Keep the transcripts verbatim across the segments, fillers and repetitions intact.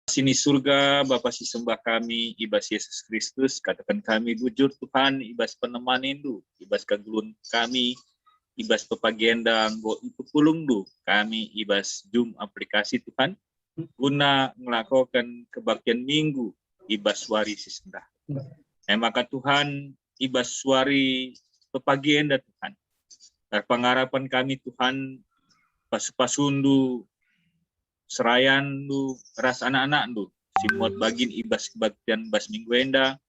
Si ni Surga, Bapa si sembah kami, i bas Yesus Kristus, kataken kami bujur, Tuhan, i bas penemaninNdu, i bas kegeluhen kami, i bas pepagi enda enggo ipepulungNdu kami i bas Zoom aplikasi, Tuhan, guna ngelakoken kebaktin Minggu i bas wari si sendah. E maka, Tuhan, i bas wari pepagi enda, Tuhan, erpengarapen kami, Tuhan, pasu-pasuNdu, serayanNdu ras anak-anakNdu si muat bagin i bas kebaktin bas minggu enda,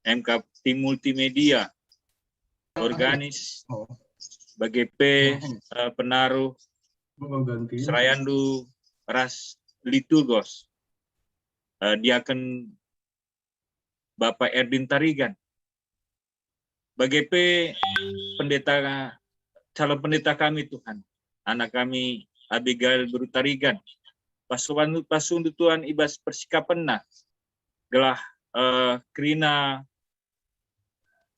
M K Tim Multimedia, organis, bage pe, eh, penaruh serayanNdu ras liturgos, eh, diaken Bapa Erdin Tarigan, bage pe pendeta, calon pendeta kami, Tuhan, anak kami Abigail Beru Tarigan. Pasu-, pasuNdu, Tuhan, i bas persikapenna, gelah, eh, kerina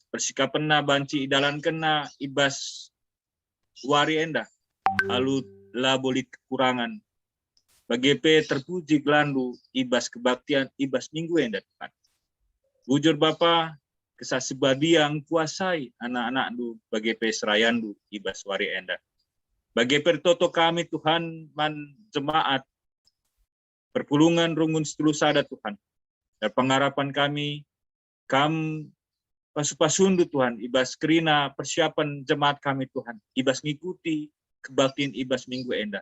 persikapenna banci idalankenna i bas wari enda alu labo lit kekurangen, bage pe terpuji gelarNdu i bas kebaktin i bas minggu enda, Tuhan. Bujur Bapa, Kesah Si Badia ngkuasai anak-anakNdu bage pe serayanNdu i bas wari enda. Bage pe ertoto kami, Tuhan, man jemaat perpulungen Runggun Situlu Sada, Tuhan. Erpengarapen kami, Kam pasu-pasuNdu, Tuhan, i bas kerina persiapen jemaat kami, Tuhan, i bas ngikuti kebaktin i bas minggu enda.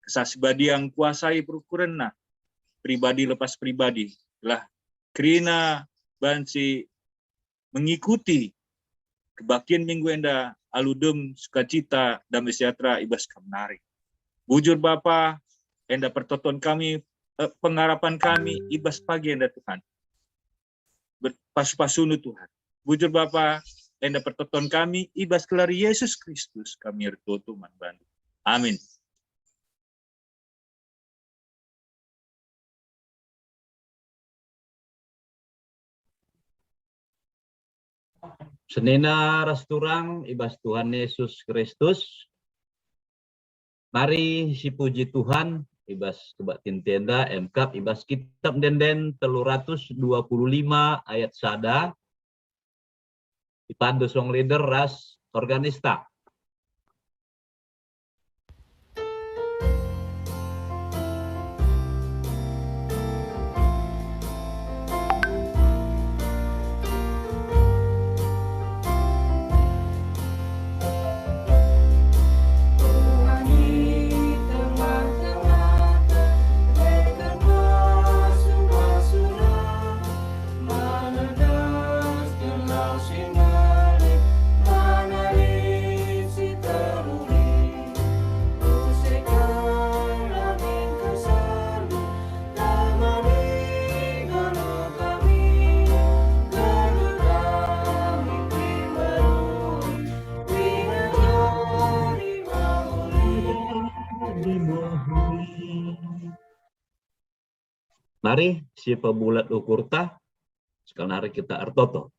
Kesah Si Badia ngkuasai perukurenna, pribadi lepas pribadi, gelah kerina banci mengikuti kebaktin minggu enda alu dem sukacita, dame sejahtera i bas Kam nari. Bujur Bapa, enda pertoton kami, eh, pengarapen kami i bas pagi enda, Tuhan. Ber-, pasu-pasuNdu, Tuhan. Bujur Bapa, enda pertoton kami i bas gelar Yesus Kristus kami ertoto man bandu. Amin. Senina ras turang i bas Tuhan Yesus Kristus, mari sipuji Tuhan i bas kebaktin enda, emkap i bas Kitab Ende-enden telu ratus dua puluh lima ayat sada, ipandu song leader ras organista. Mari sipebulat ukurta, sekalnari kita ertoto.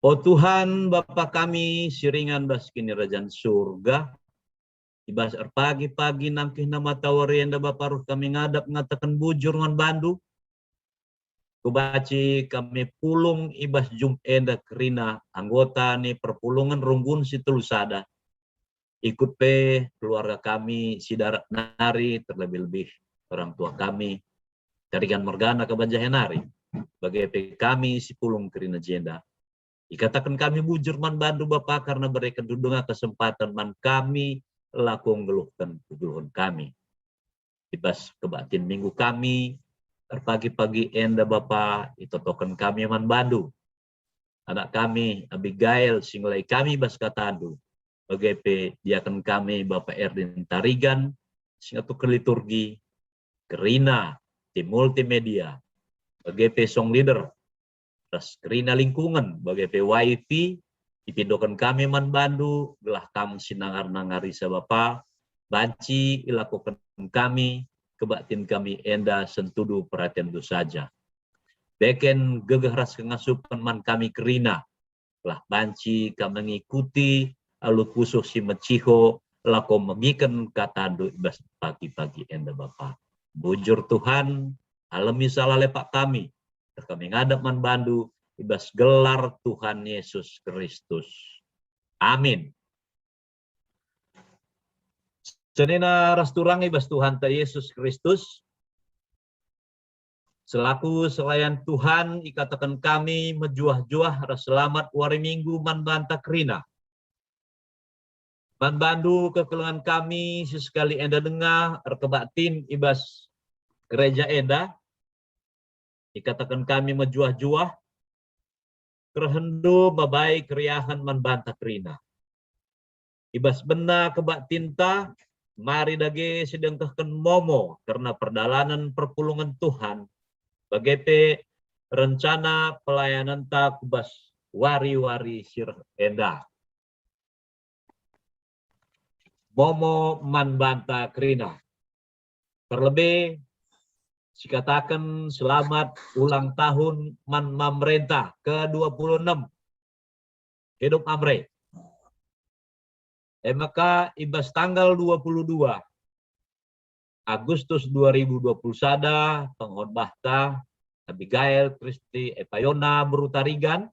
O Tuhan, Bapa kami si ringan bas Kinirajan Surga, i bas erpagi-pagi nangkihna matawari enda Bapa reh kami ngadap ngataken bujur man bandu. Kubanci kami pulung i bas Zoom enda kerina anggota ni perpulungen Runggun Situlu Sada. Ikut pe keluarga kami si darat nari, terlebih-lebih orang tua kami, Tarigan mergana kabanjahe nari, bage pe kami si pulung kerina jenda. Ikataken kami bujur man bandu Bapa, kerna berekenndu denga kesempatan man kami lako nggeluhken kegeluhen kami. I bas kebaktin minggu kami erpagi-pagi enda Bapa, itotoken kami man bandu. Anak kami Abigail si ngelai kami bas katandu, bage pe diaken kami Bapa Erdin Tarigan si ngatuken liturgi, kerina tim multimedia, bage pe song leader, ras kerina lingkungen, bage pe Y P, ipindoken kami man bandu, gelah kam si nangar-nangarisa Bapa, banci ilakoken kami kebaktin kami enda sentudu peratenndu saja. Beken gegeh ras kengasupen man kami kerina, gelah banci kami ngikuti alu pusuh si meciho lako megiken katandu i bas pagi-pagi enda Bapa. Bujur Tuhan, alemi salah lepak kami, teh kami ngadap man bandu i bas gelar Tuhan Yesus Kristus. Amin. Senina ras turang i bas Tuhanta Yesus Kristus, selaku selayan Tuhan, ikataken kami mejuah-juah ras selamat wari Minggu man banta kerina. Man bandu kekelengen kami si sekali enda denga erkebaktin i bas gereja enda, ikataken kami mejuah-juah, kerehenndu mabai keriahen man banta kerina. I bas bena kebaktinta, mari dage sidengkehken momo kerna perdalanen perpulungen Tuhan, bage pe rencana pelayanenta ku bas wari-wari si reh enda. Momo man banta kerina. Terlebih, sikataken selamat ulang tahun man Mamrenta ke dua puluh enam. Hidup Mamre. E maka i bas tanggal dua puluh dua Agustus dua ribu dua puluh sada, pengkhotbahta Abigail Kristi Epayona beru Tarigan,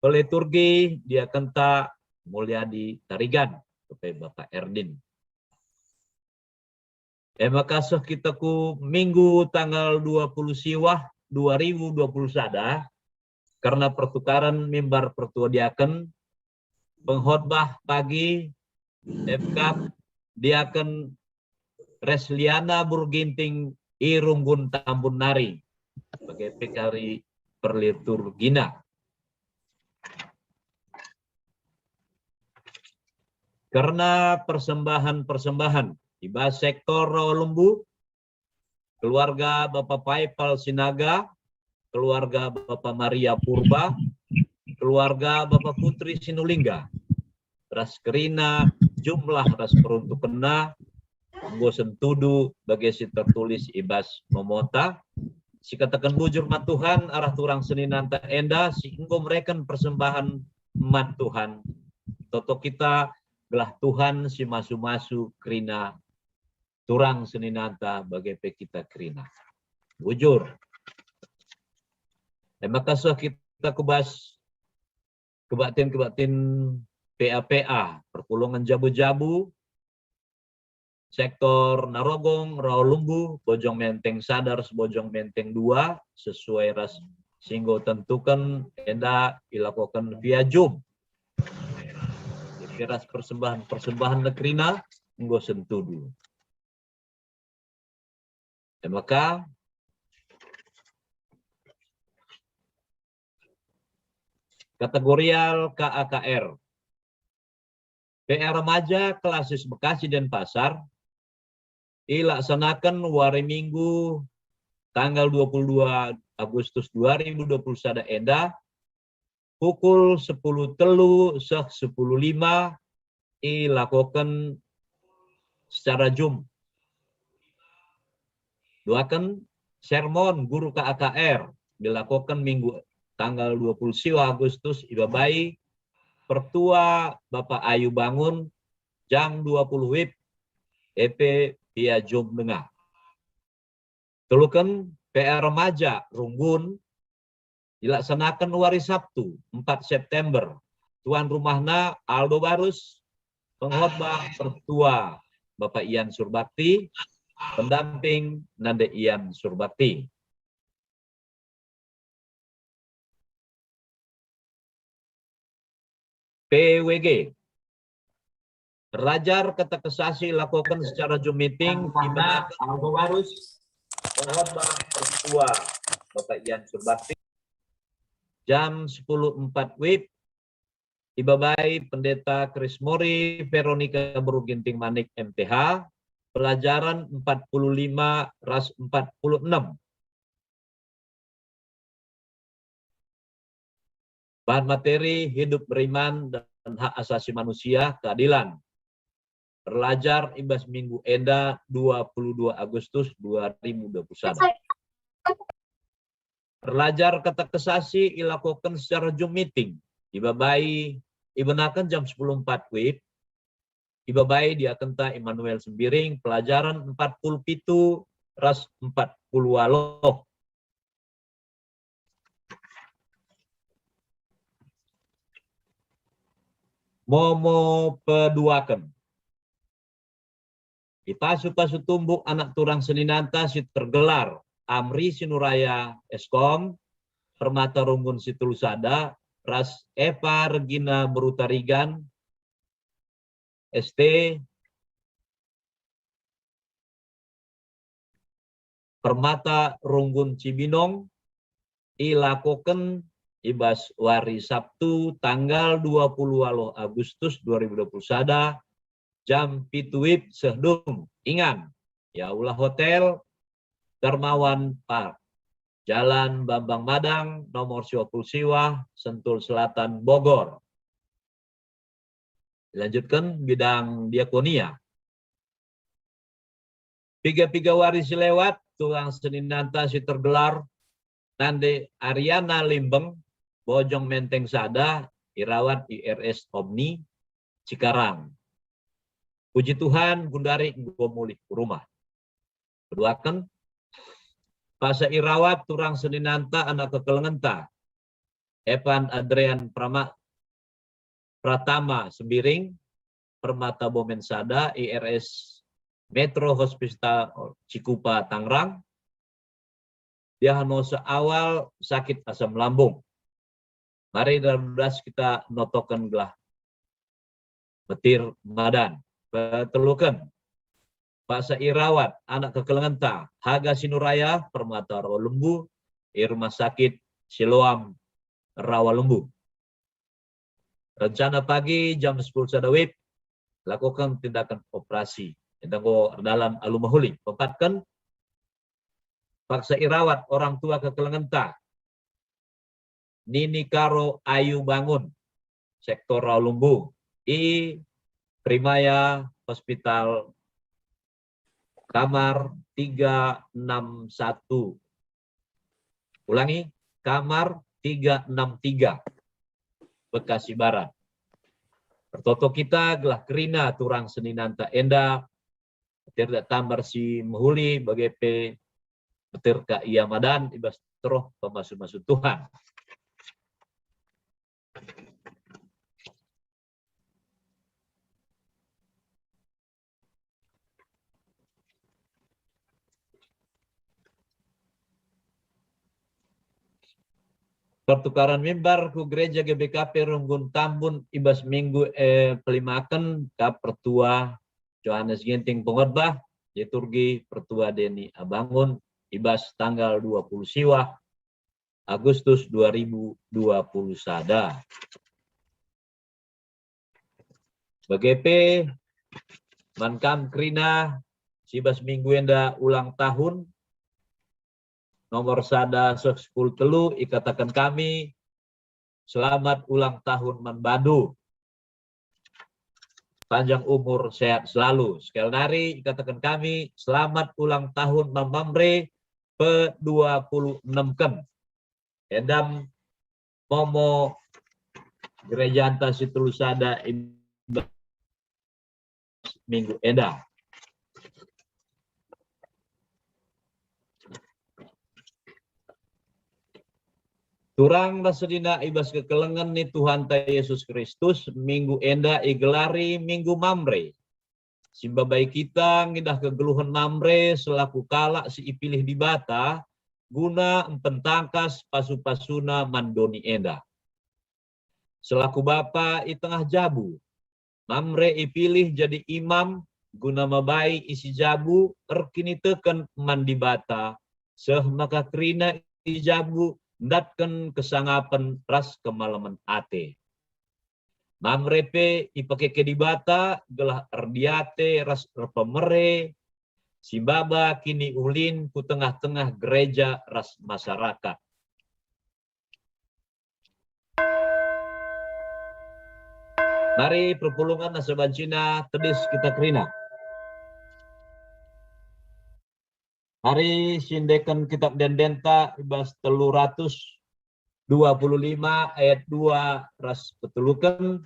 peliturgi diakenta Mulyadi Tarigan, dope Bapak Erdin. E maka seh kita ku Minggu tanggal dua puluh siwah dua ribu dua puluh sada, kerna pertukaren mimbar pertua diaken, pengkhotbah pagi, epkap diaken Resliana beru Ginting i Runggun Tambun nari, bage pe kari perliturgina. Kerna persembahan-persembahan i bas sektor Rawa Lumbu, keluarga Bapa Paipal Sinaga, keluarga Bapa Maria Purba, keluarga Bapa Putri Sinulingga, ras kerina jumlah ras peruntukenna, enggo sentudu bage si tertulis i bas momota. Sikataken bujur man Tuhan arah turang seninanta enda si enggo mereken persembahan man Tuhan. Toto kita gelah Tuhan si masu-masu kerina turang seninanta bage pe kita kerina. Bujur. E maka seh kita ku bas kebaktin-kebaktin P A P A, perpulungen jabu-jabu, sektor Narogong, Rawa Lumbu, Bojong Menteng sada ras Bojong Menteng dua, sesuai ras si enggo tentuken enda ilakoken via Zoom. Jadi ras persembahan-persembahan kerina enggo sentudu. E maka kategorial K A K R. P A Remaja Klasis Bekasi Denpasar ilaksanaken wari Minggu tanggal dua puluh dua Agustus dua ribu dua puluh sada enda, pukul sepuluh telu seh sepuluh lima ilakoken secara Zoom. Duaken, sermon guru K A K R dilakoken Minggu tanggal dua puluh siwah Agustus ibabai Pertua Bapak Ayu Bangun jam dua puluh wib, e pe via Zoom denga. Teluken, P A Remaja Runggun dilaksanaken wari Sabtu, empat September. Tuan rumahna Aldo Barus, pengkhotbah Pertua Bapak Ian Surbakti, pendamping Nande Ian Surbakti. P W G. Pelajar katekisasi lakoken secara Zoom meeting di mana Aldo Barus, pengkhotbah Pertua Bapak Ian Surbakti, jam sepuluh empat wib, ibabai Pendeta Krismori Veronica Beru Ginting Manik M T H, pelajaran empat puluh lima ras empat puluh enam. Bahan materi, hidup beriman dan hak asasi manusia, keadilan. Erlajar i bas minggu enda, dua puluh dua Agustus dua ribu dua puluh sada. Erlajar katekisasi ilakoken secara Zoom meeting, ibabai, ibenaken jam sepuluh empat wib, Ibabai diakenta Immanuel Sembiring, pelajaran empat puluh pitu ras empat puluh waluh. Momo peduaken. I pasu-pasu tumbuk anak turang seninanta si tergelar Amri Sinuraya, Eskom, Permata Runggun Situlusada, ras Eva Regina Berutarigan, S T, Permata Runggun Cibinong, ilakoken i bas wari Sabtu tanggal dua puluh waluh Agustus dua ribu dua puluh sada, jam pitu wib seh dung. Ingan, i Aula Hotel, Darmawan Park, Jalan Bambang Madang, nomor siwa puluh siwa, Sentul Selatan, Bogor. Dilanjutken bidang diakonia. Piga-piga wari si lewat, turang seninanta si tergelar Nande Ariana Limbeng, Bojong Menteng sada, irawat i R S Omni, Cikarang. Puji Tuhan, gundari enggo mulih ku rumah. Peduaken, paksa irawat turang seninanta anak kekelengenta, Evan Adrian Prama-, Pratama Sembiring, Permata Bomen sada, I R S Metro Hospital Cikupa, Tangerang. Diagnosa awal sakit asam lambung. Mari dalam das kita notoken gelah metir madan. Peteluken, paksa irawat anak kekelengenta, Haga Sinuraya, Permata Rawalembu, i Rumah Sakit Siloam Rawalembu. Rencana pagi jam sepuluh sada wib, lakoken tindakan operasi. Enda enggo erdalan alu mehuli. Pempatken, paksa irawat orang tua kekelengenta, Nini Karo Ayu Bangun, sektor Rawalembu, i Primaya Hospital, kamar tiga enam satu. Ulangi, kamar tiga enam tiga, Bekasi Barat. Ertoto kita gelah kerina turang seninanta enda, metir ka tambar si mehuli, bage pe metir ka ia madan i bas teruh pemasu-masu Tuhan. Pertukaran mimbar ku Gereja G B K P Runggun Tambun i bas minggu, eh, pelimaken ka Pertua Johanes Ginting Pengkhotbah, liturgi Pertua Deni Abangun, i bas tanggal dua puluh siwa Agustus dua ribu dua puluh sada. Bage pe, man kam kerina si bas minggu enda ulang tahun, nomor sada seh sepuluh telu, ikataken kami, selamat ulang tahun man bandu. Panjang umur, sehat selalu. Sekali nari ikataken kami, selamat ulang tahun man Mamre pe dua puluh enem ken. Enda momo gerejanta si telu sada i bas minggu enda. Turang ras senina i bas kekelengen ni Tuhanta Yesus Kristus, minggu enda igelari Minggu Mamre. Si mbabai kita ngidah kegeluhen Mamre selaku kalak si ipilih Dibata guna mpentangkas pasu-pasuna man doni enda. Selaku bapa i tengah jabu, Mamre ipilih jadi imam guna mabai isi jabu erkiniteken man Dibata, seh maka kerina i jabu ndatken kesangapen ras kemalemen ate. Mamre pe ipakeke Dibata gelah erdiate ras erpemere si maba kiniulin ku tengah-tengah gereja ras masyarakat. Mari perpulungen asa bancina tedis kita kerina. Mari siendeken Kitab Ende-endenta i bas telu ratus dua puluh lima ayat dua ras peteluken.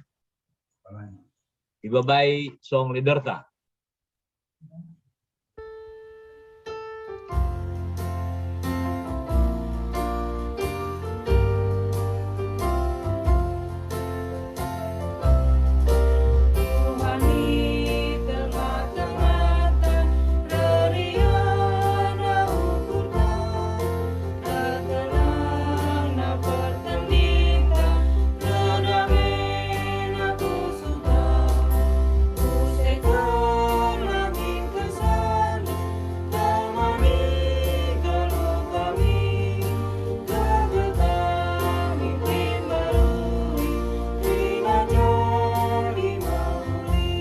ibabai song leaderta. Tuhan i tengah-tengahta, reriana ukurta, tenangna pertendinta, kedamena pusuhta. Use kami kesandu, temani geluh kami, gagal kami timbarui, kerina jadi mahuli.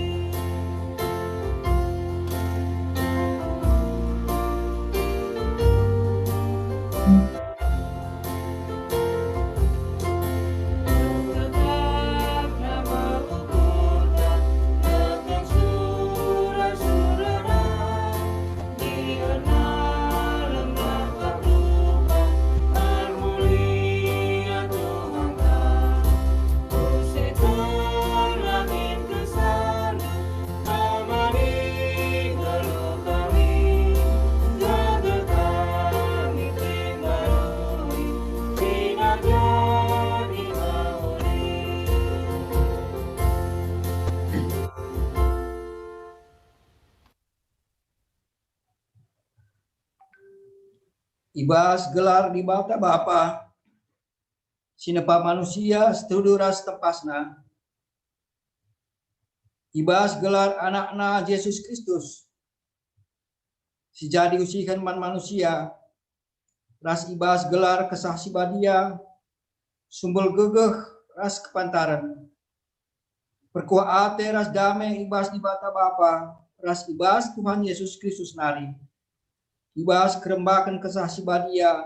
I bas gelar Dibata Bapa, si nepa manusia setudu ras tempasna, i bas gelar AnakNa Jesus Kristus, si jadi usihen man manusia, ras i bas gelar Kesah Si Badia, sumbul gegeh ras kepantaren, perkuah ate ras dame i bas Dibata Bapa ras i bas Tuhan Jesus Kristus nari, i bas kerembaken Kesah Si Badia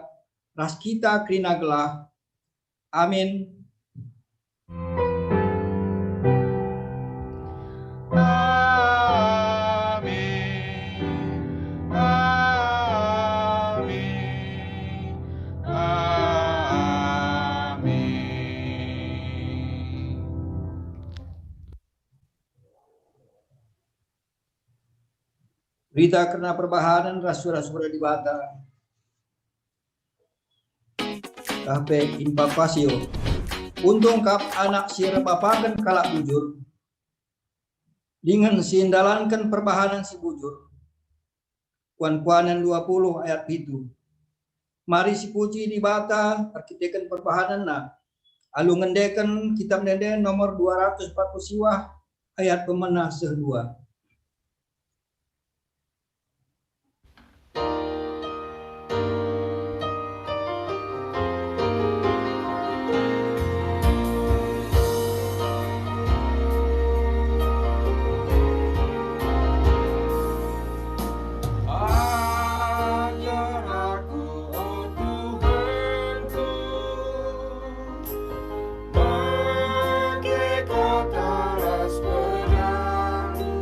ras kita kerina gelah. Amin. Amin. Amin. Amin. Berita kerna perbahanen ras sura-sura Dibata. Tah pe in papasio. Untung kap anak si erpapaken kalak bujur, dingen si ndalanken perbahanen si bujur. Kuan-kuanen dua puluh ayat pitu. Mari sipuji Dibata erkiteken perbahanenna, alu ngendeken Kitab Ende-enden nomor dua ratus empat puluh siwah ayat pemena seh dua. Ajar aku, o Tuhanku, make kata ras pedangku.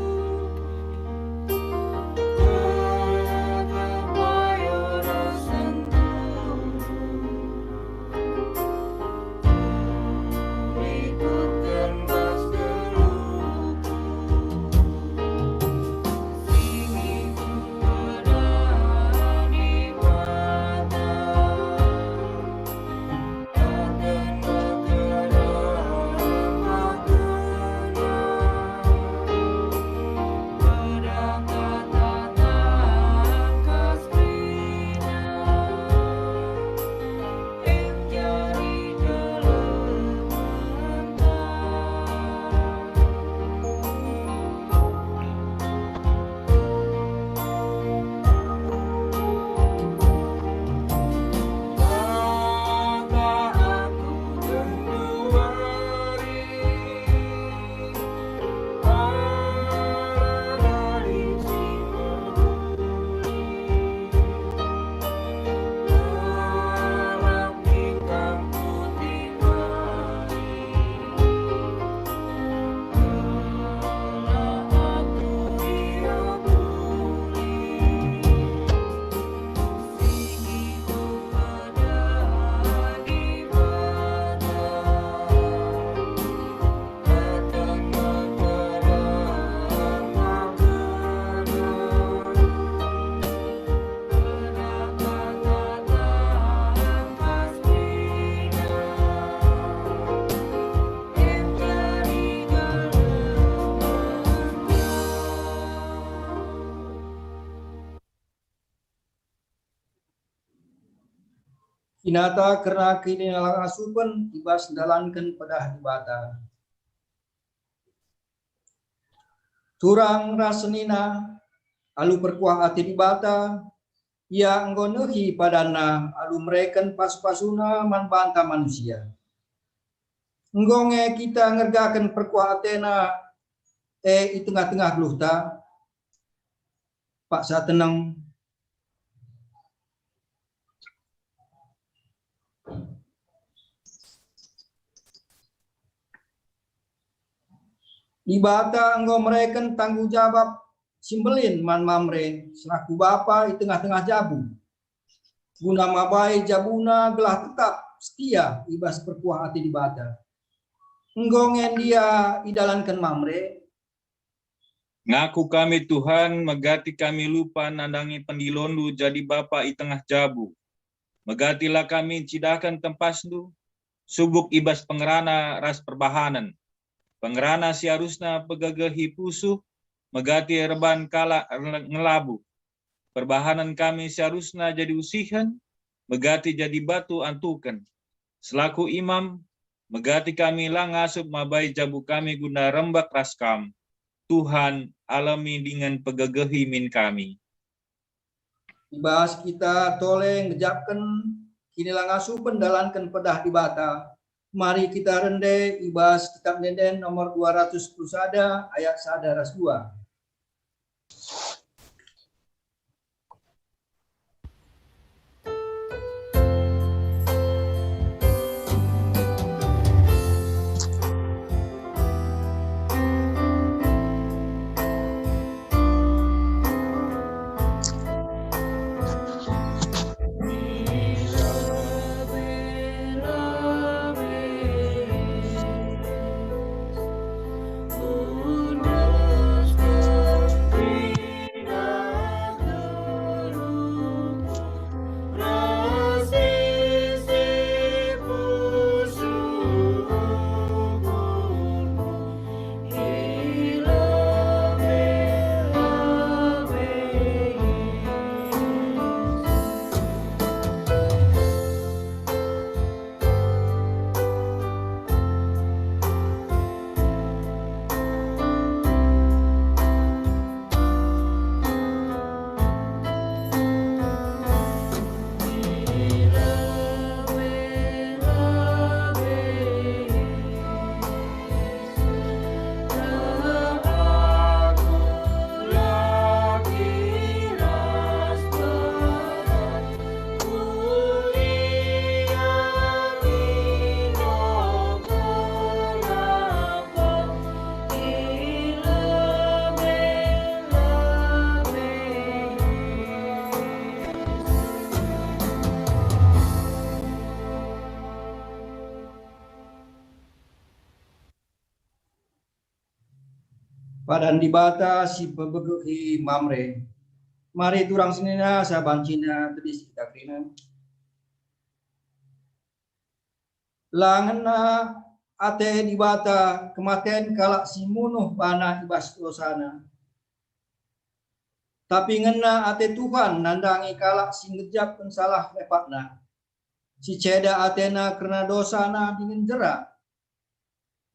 Data kerna kinilangasupen i bas ndalanken pedah Dibata. Turang ras senina, alu perkuah ate Dibata, Ia enggo nehi padanNa alu mereken pasu-pasuNa man banta manusia. Enggo nge kita ngergaken perkuah ateNa e i tengah-tengah geluhta, paksa teneng. Dibata enggo mereken tanggung jawab si mbelin man Mamre selaku bapa i tengah-tengah jabu, guna mabai jabuna gelah tetap setia i bas perkuah ate Dibata. Enggo nge ndia idalanken Mamre? Ngaku kami, Tuhan, megati kami lupa nandangi pendilonNdu jadi bapa i tengah jabu. Megatilah kami ncidahken tempasNdu, subuk i bas pengerana ras perbahanen. Pengerana si arusna pegegehi pusuh, megati erban kalak ngelabuh. Perbahanen kami si arusna jadi usihen, megati jadi batu antuken. Selaku imam, megati kami la ngasup mabai jabu kami guna rembak ras Kam. Tuhan, alemi dingen pegegehi min kami. I bas kita tole ngejapken kinilangasupen ndalanken pedah Dibata, mari kita rende i bas Kitab Ende-enden nomor dua ratus sepuluh sada ayat sada ras dua. Padan Dibata si pebegehi Mamre. Mari turang senina saban cina tedis kita kerina. La ngena ate Dibata kematen kalak si munuh bana i bas dosana. Tapi ngena ate Tuhan nandangi kalak si ngejapken salah lepakna, si ceda atena kerna dosana dingen jera.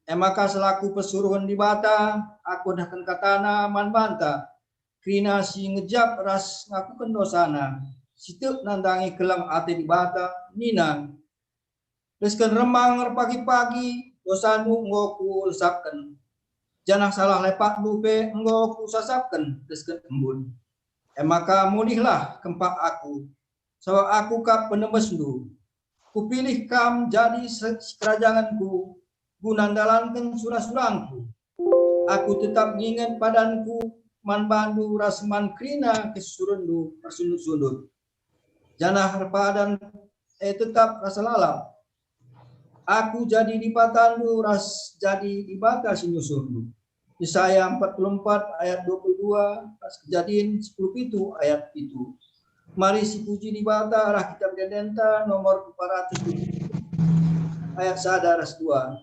E maka selaku persuruhen Dibata, aku ndehken katana man banta, kerina si ngejap ras ngakuken dosana, si tek nandangi keleng ate Dibata, nina, "Desken remang erpagi-pagi, dosandu enggo kulesapken, janah salah lepakndu pe enggo kusasapken desken embun. E maka mulihlah kempak aku, sabap aku kap penemesndu. Kupilih kam jadi se-, sikerajangenku guna ndalanken sura-surangku. Aku tetap nginget padanku man bandu ras man kerina kesusurenndu ersundut-sundut, janah erpadan e tetap rasa lalap. Aku jadi Dibatandu ras jadi Dibata si nusurndu." Yesaya empat puluh empat ayat dua puluh dua, ras Kejadin sepuluh pitu ayat pitu. Mari sipuji Dibata arah Kitab Ende-endenta nomor empat ratus tujuh puluh ayat sada ras dua.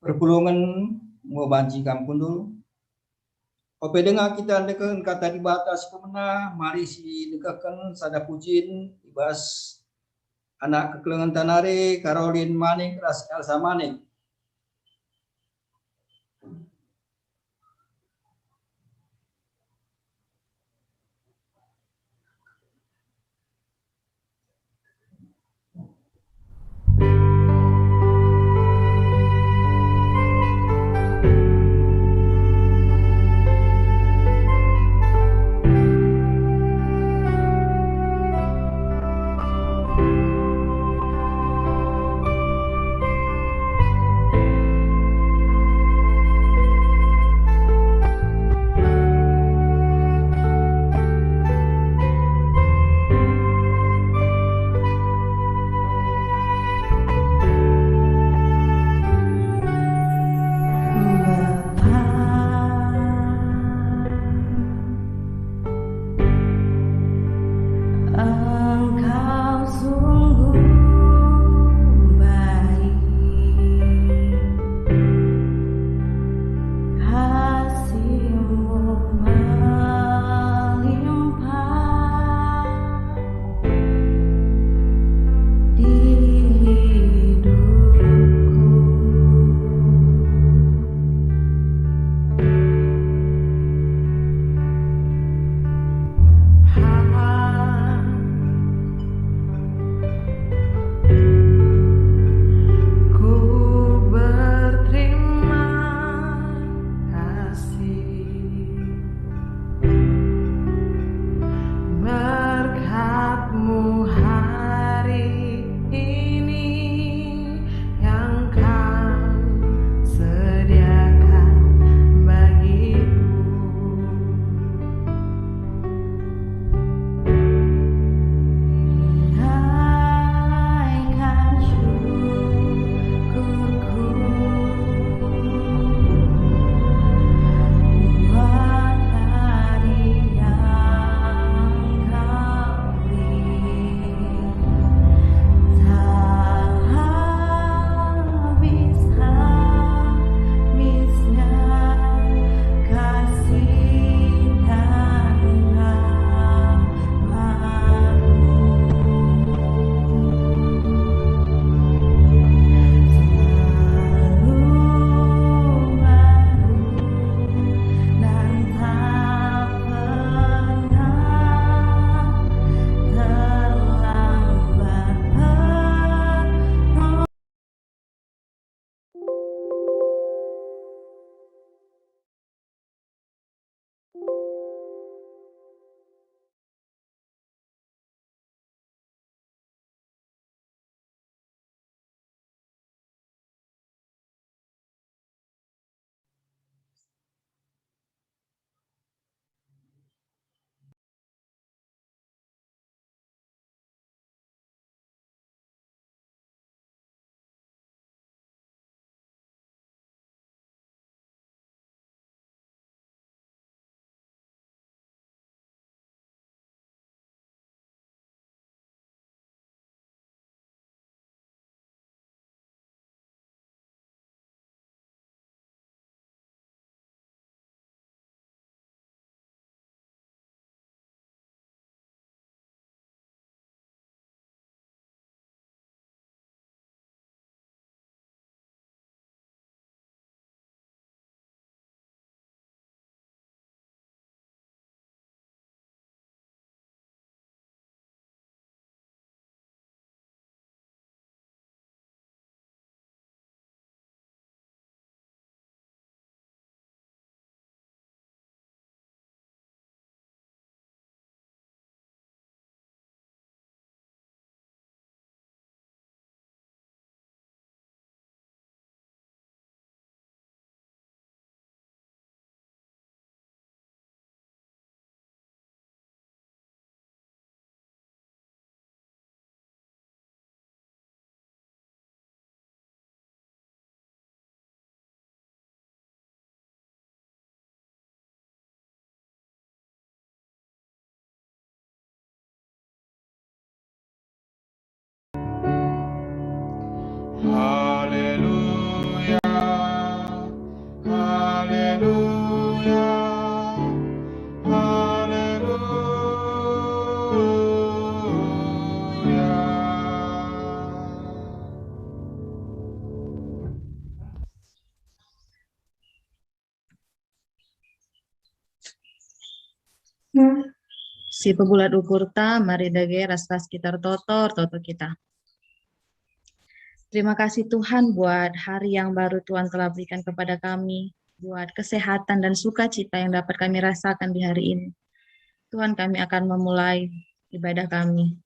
perpulungen, enggo banci kam kundul. Ope denga kita ndekehken Kata Dibata si pemena, mari si ndekehken sada pujin i bas anak kekelengenta nari, Karolin Manik ras Elsa Manik. Si pebulat ukurta, mari dage ras-ras kita ertoto, ertoto kita. Terima kasih Tuhan buat hari yang baru Tuhan telah berikan kepada kami, buat kesehatan dan sukacita yang dapat kami rasakan di hari ini. Tuhan, kami akan memulai ibadah kami.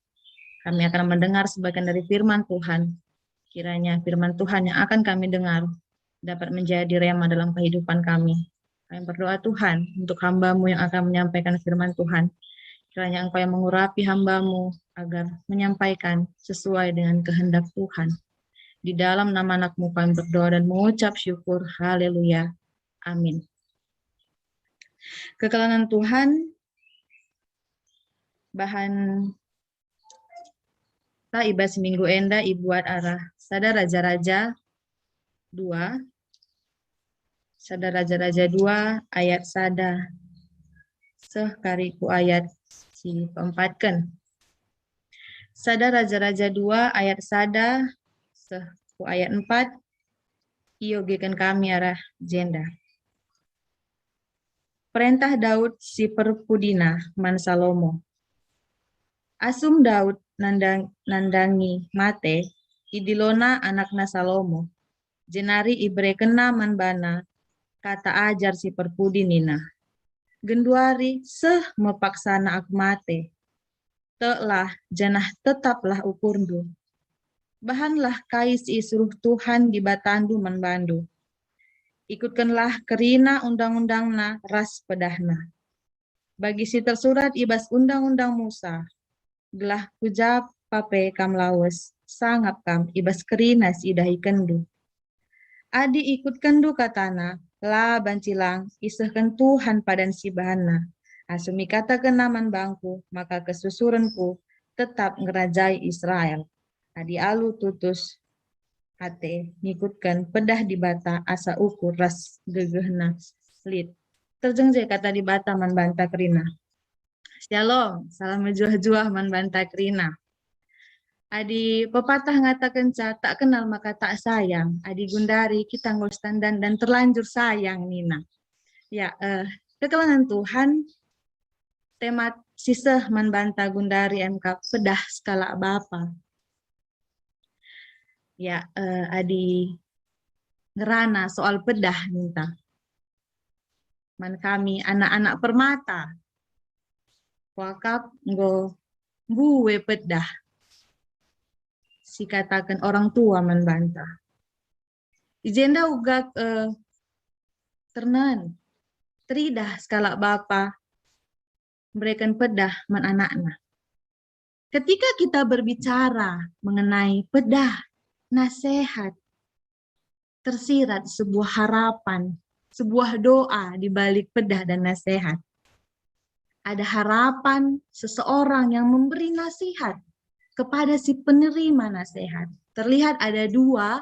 Kami akan mendengar sebagian dari firman Tuhan. Kiranya firman Tuhan yang akan kami dengar dapat menjadi rema dalam kehidupan kami. Kami berdoa, Tuhan, untuk hamba-Mu yang akan menyampaikan firman Tuhan. Kiranya Engkau yang mengurapi hamba-Mu agar menyampaikan sesuai dengan kehendak Tuhan. Di dalam nama Anak-Mu kami berdoa dan mengucap syukur. Haleluya. Amin. Kekelengen Tuhan, bahan ta i bas minggu enda ibuat arah Sada Raja-Raja dua, Sada Raja-Raja dua ayat sada seh kari ku ayat si keempatken. Sada Raja-Raja dua ayat sada seh ku ayat empat, iogeken kami arah jenda. Perentah Daud si perpudina man Salomo. Asum Daud nandang, nandangi mate, idilona anakna Salomo, jenari iberekenna man bana kata ajar si perpudi nina, "Genduari seh me paksana aku mate. Teklah janah tetaplah ukurndu. Bahanlah kai si isuruh Tuhan Dibatandu man bandu. Ikutkenlah kerina undang-undangna ras pedahna, bagi si tersurat i bas Undang-undang Musa, gelah ku ja pe kam lawes, sangap kam i bas kerina si idahikenndu. Adi ikutkenndu katana, la banci lang isehken Tuhan padan si bahanna. Asum ikatakenna man bangku, maka kesusurenku tetap ngerajai Israel. Adi alu tutus ate ngikutken pedah Dibata asa ukur ras gegehna lit. Terjeng je kata Dibata man banta kerina. Shalom, salam mejuah-juah man banta kerina. Adi pepatah ngatakenca tak kenal maka tak sayang, adi gundari kita enggo standan dan terlanjur sayang nina. Ya, eh, kekelengen Tuhan, tema si seh man banta gundari emka pedah sekalak bapa. Ya, eh, adi ngerana soal pedah ninta. Man kami anak-anak permata. Kuakap enggo mbue pedah si kataken orang tua man banta. I jenda uga, eh, ternen, teridah sekalak bapa mereken pedah man anakna. Ketika kita berbicara mengenai pedah, nasehat, tersirat sebuah harapan, sebuah doa di balik pedah dan nasehat. Ada harapan seseorang yang memberi nasihat kepada si penerima nasihat. Terlihat ada dua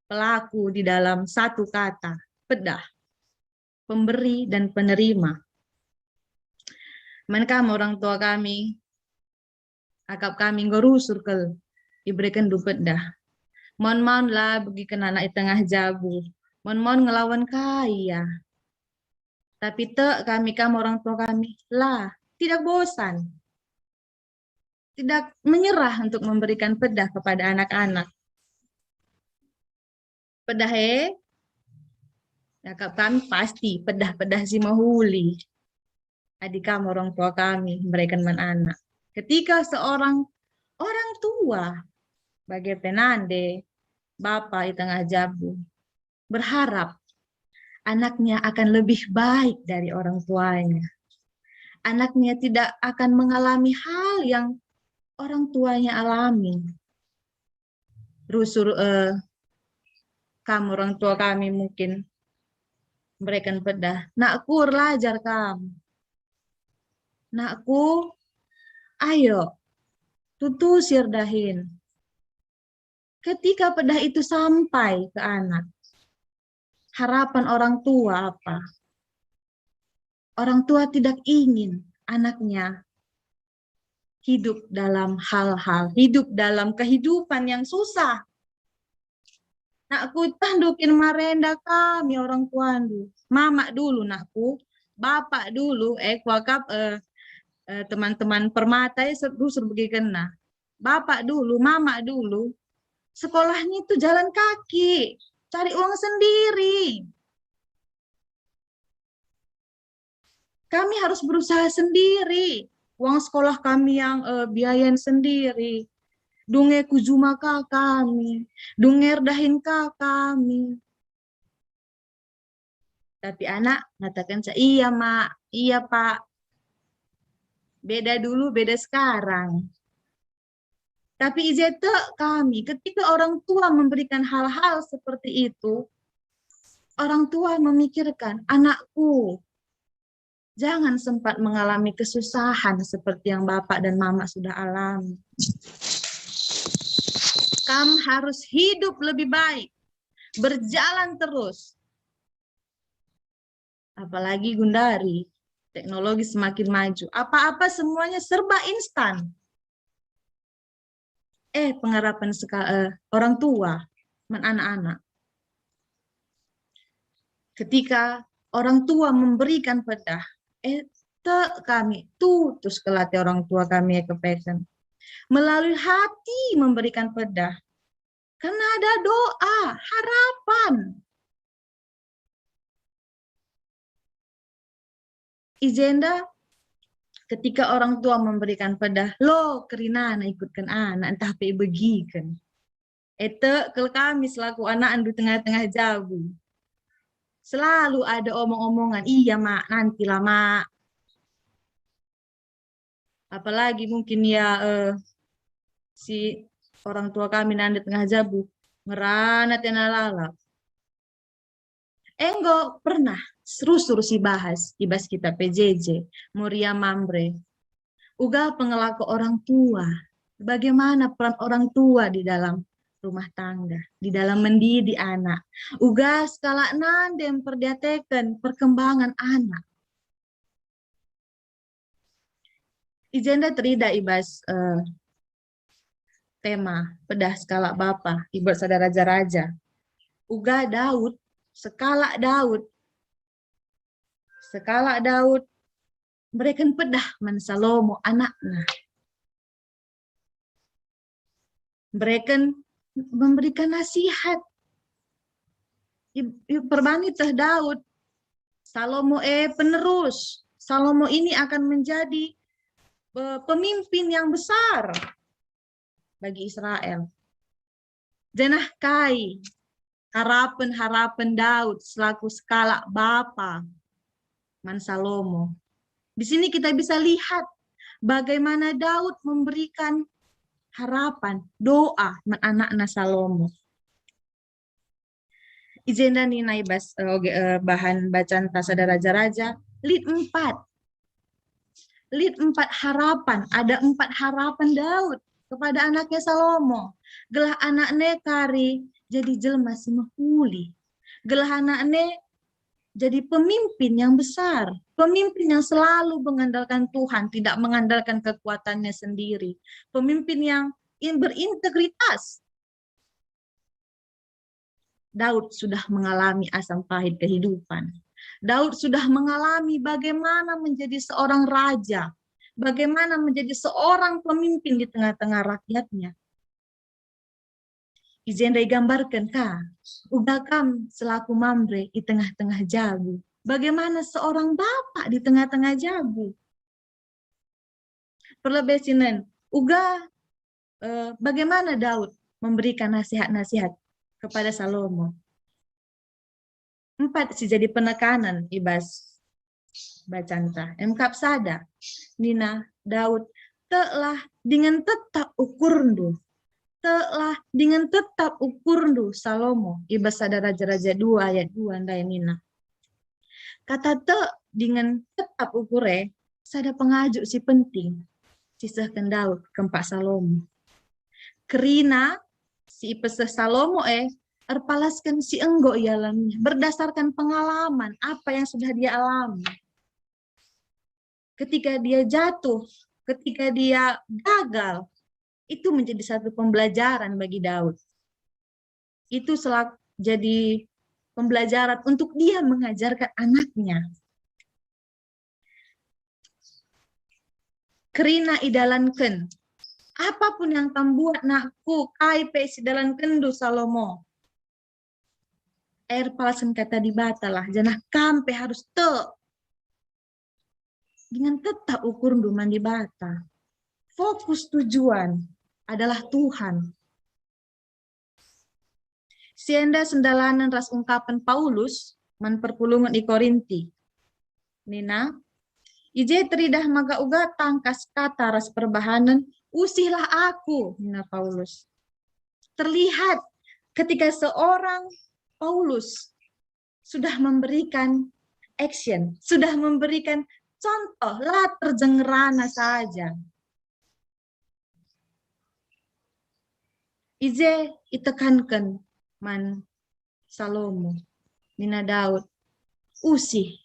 pelaku di dalam satu kata, pedah. Pemberi dan penerima. Man kam orang tua kami, akap kami enggo rusur kal iberekenndu pedah. Maun-maun la begiken anak i tengah jabu, maun-maun ngelawan ka ia. Tapi tek kami kam orang tua kami, la, tidak bosan. Tidak menyerah untuk memberikan pedah kepada anak-anak. Pedah e, akap kami pasti pedah-pedah si mehuli. Adi kam orang tua kami mereken man anak. Ketika seorang orang tua, bage pe nande, bapa i tengah jabu, berharap anaknya akan lebih baik dari orang tuanya. Anaknya tidak akan mengalami hal yang orang tuanya alami. Rusur, eh, kam orang tua kami mungkin mereken pedah, "Nakku, erlajar kam. Nakku, ayo, tutusi erdahin." Ketika pedah itu sampai ke anak, harapan orang tua apa? Orang tua tidak ingin anaknya hidup dalam hal-hal, hidup dalam kehidupan yang susah. Nakku, tah ndukin marenda kami orang tuandu. Mamak dulu, nakku. Bapak dulu, eh, kuakap, eh, eh, teman-teman Permata ya, ser-, rusur begikenna. Bapak dulu, mama dulu, sekolahnya itu jalan kaki, cari uang sendiri. Kami harus berusaha sendiri. Uang sekolah kami yang, eh, biayain sendiri. Dunge ku juma ka kami, dunge erdahin ka kami. Tapi anak ngatakenca, "Iya, Mak, iya, Pak." Beda dulu, beda sekarang. Tapi i je tek kami, ketika orang tua memberikan hal-hal seperti itu, orang tua memikirkan, "Anakku, jangan sempat mengalami kesusahan seperti yang bapak dan mama sudah alami. Kam harus hidup lebih baik, berjalan terus." Apalagi gundari, teknologi semakin maju. Apa-apa semuanya serba instan. Eh, pengharapan seka-, eh, orang tua man anak-anak. Ketika orang tua memberikan pedah, eh, tek kami, tutus kal ate orang tua kami e kepeken. Melalui hati memberikan pedah. Karena ada doa, harapan. I jenda, ketika orang tua memberikan pedah, lo kerinana ikutken anak, ntah pe ibegiken. E tek kal kami selaku anakndu tengah-tengah jabu. Selalu ada omong-omongan, "Iya, Mak, nantilah, Mak." Apalagi mungkin ya, eh, si orang tua kami nande tengah jabu, ngerana tena lalap. Enggo pernah rusur sibahas i bas kitab P J J, Moria Mamre. Uga pengelako orang tua, bagaimana peran orang tua di dalam rumah tangga, di dalam mendidik anak. Uga sekalak nande mperdiateken perkembangan anak. I jenda terida i bas, eh, tema pedah sekalak bapa, i bas sada raja-raja. Uga Daud, sekalak Daud, sekalak Daud mereken pedah man Salomo anakna. Mereken memberikan nasihat. I, i, perban ieteh Daud, Salomo e penerus. Salomo ini akan menjadi, eh, pemimpin yang besar bagi Israel. Janah kai harapen-harapen Daud selaku sekalak bapa man Salomo? Di sini kita bisa lihat bagaimana Daud memberikan harapan, doa man anakna Salomo. I jenda nina i bas, eh, oge, eh, bahan bacanta sada raja-raja, lit empat. Lit empat harapan, ada empat harapan Daud kepada anaknya Salomo. Gelah anakna e kari jadi jelma si mehuli. Gelah anakna e jadi pemimpin yang besar, pemimpin yang selalu mengandalkan Tuhan, tidak mengandalkan kekuatannya sendiri. Pemimpin yang in-, berintegritas. Daud sudah mengalami asam pahit kehidupan. Daud sudah mengalami bagaimana menjadi seorang raja, bagaimana menjadi seorang pemimpin di tengah-tengah rakyatnya. I jenda igambarken ka, uga kam selaku Mamre i tengah-tengah jabu. Bagaimana seorang bapak di tengah-tengah jabu? Perlebe sinen, uga, eh, bagaimana Daud memberikan nasihat-nasihat kepada Salomo? Empat si jadi penekanan i bas bacanta. Emkap sada, nina Daud, "Teklah dingen tetap ukurndu. Teklah dingen tetap ukurndu, Salomo." I bas sada Raja-Raja dua ayat dua ndai nina. Kata tek dingen tetap ukur e sada pengajuk si penting sisehken Daud kempak Salomo. Kerina si ipeseh Salomo e erpalasken si enggo ialaminya berdasarkan pengalaman apa yang sudah dia alami. Ketika dia jatuh, ketika dia gagal, itu menjadi satu pembelajaran bagi Daud. Itu selak-, jadi pembelajaran untuk dia mengajarkan anaknya. kerina idalanken. Apapun yang kam buat, nakku, kai pe sidalankenndu, Salomo, erpalsen kata Dibata lah, janah kam pe harus tek. Dengan tetap ukurndu man Dibata. Fokus tujuan adalah Tuhan. Si enda sendalanen ras ungkapen Paulus man perpulungen i Korinti. Nina, "I je teridah maka uga tangkas kata ras perbahanen, 'Usihlah aku,'" nina Paulus. Terlihat ketika seorang Paulus sudah memberikan action, sudah memberikan contoh, la terjeng ngerana saja. I je itekanken man Salomo, nina Daud, "Usih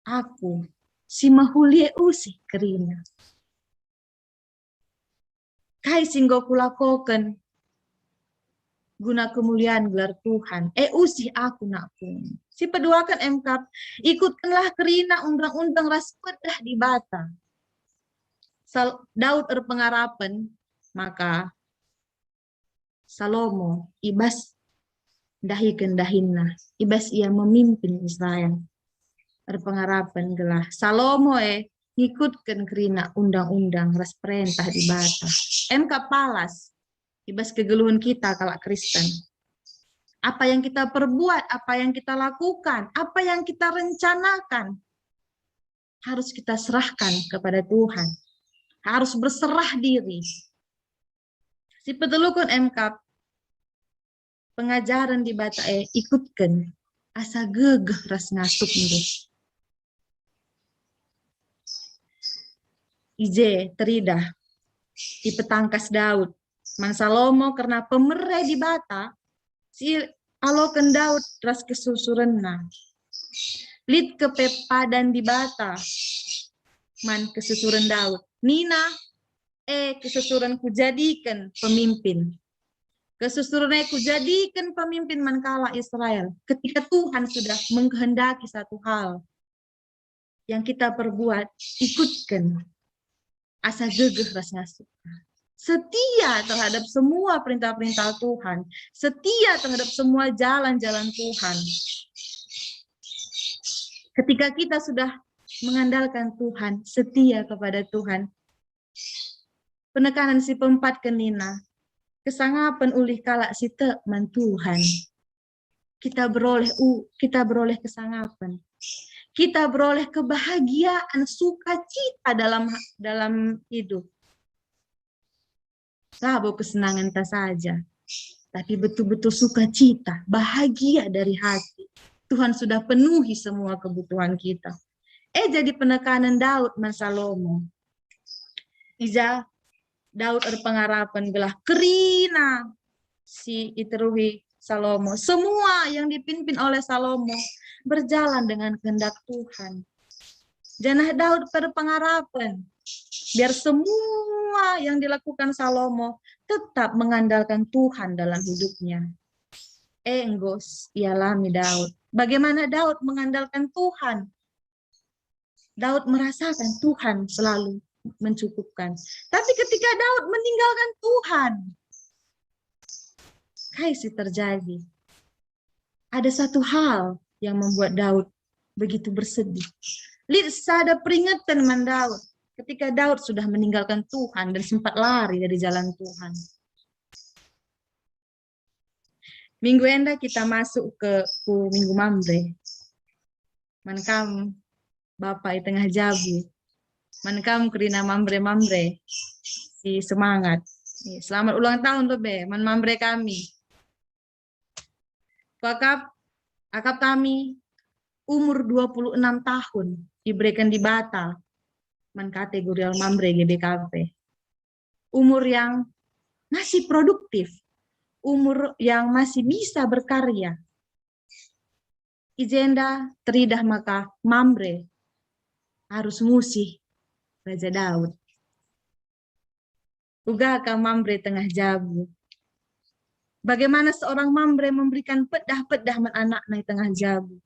aku, si mehuli e usih kerina. Kai si enggo kulakoken guna kemulian gelar Tuhan, e usih aku, nakku." Si peduaken emkap, "Ikutkenlah kerina undang-undang ras pedah Dibata." Sal-, Daud erpengarapen maka Salomo i bas ndahiken dahinna, i bas ia memimpin Israel. Erpengarapen gelah Salomo e ngikutken kerina undang-undang ras perentah Dibata. Emkap palas i bas kegeluhen kita kalak Kristen. Apa yang kita perbuat, apa yang kita lakukan, apa yang kita rencanakan, harus kita serahkan kepada Tuhan. Harus berserah diri. Si peteluken emkap, pengajaren Dibata e ikutken asa gegeh ras ngasupndu. I je teridah ipetangkas Daud man Salomo kerna pemere Dibata si ialoken Daud ras kesusurenna. Lit kepe padan Dibata man kesusuren Daud. Nina, "E kesusuren kujadiken pemimpin. Kesusuren e kujadiken pemimpin man kalak Israel." Ketika Tuhan sudah mengkehendaki satu hal, yang kita perbuat, ikutken asa gegeh ras ngasup. Setia terhadap semua perintah-perintah Tuhan, setia terhadap semua jalan-jalan Tuhan. Ketika kita sudah mengandalkan Tuhan, setia kepada Tuhan, penekanan si peempat kenina, kesangapen ulih kalak si tek man Tuhan. Kita beroleh u-, kita beroleh kesangapen. Kita beroleh kebahagiaan, sukacita dalam, dalam hidup. Labo kesenangenta saja, tapi betul-betul sukacita, bahagia dari hati. Tuhan sudah penuhi semua kebutuhan kita. E jadi penekanen Daud man Salomo. I ja Daud erpengarapen gelah kerina si iteruhi Salomo. Semua yang dipimpin oleh Salomo berjalan dengan kehendak Tuhan. Janah Daud berpengarapen, biar semua yang dilakukan Salomo tetap mengandalkan Tuhan dalam hidupnya. E enggo s-, ialami Daud. Bagaimana Daud mengandalkan Tuhan? Daud merasakan Tuhan selalu mencukupkan. Tapi ketika Daud meninggalkan Tuhan, kai si terjadi? Ada satu hal yang membuat Daud begitu bersedih. Lit sada peringeten man Daud ketika Daud sudah meninggalkan Tuhan dan sempat lari dari jalan Tuhan. Minggu enda kita masuk ke, ku Minggu Mamre. Man kam, Bapa i tengah jabu. Man kam kerina Mamre-Mamre si semangat. Selamat ulang tahun lebe, man Mamre kami. Kuakap, akap kami umur dua puluh enam tahun dibereken Dibata man kategorial Mamre G B K P. Umur yang masih produktif, umur yang masih bisa berkarya. I jenda teridah maka Mamre arus ngusih Raja Daud. Uga ka Mamre tengah jabu. Bagaimana seorang Mamre memberikan pedah-pedah man anakna i tengah jabu?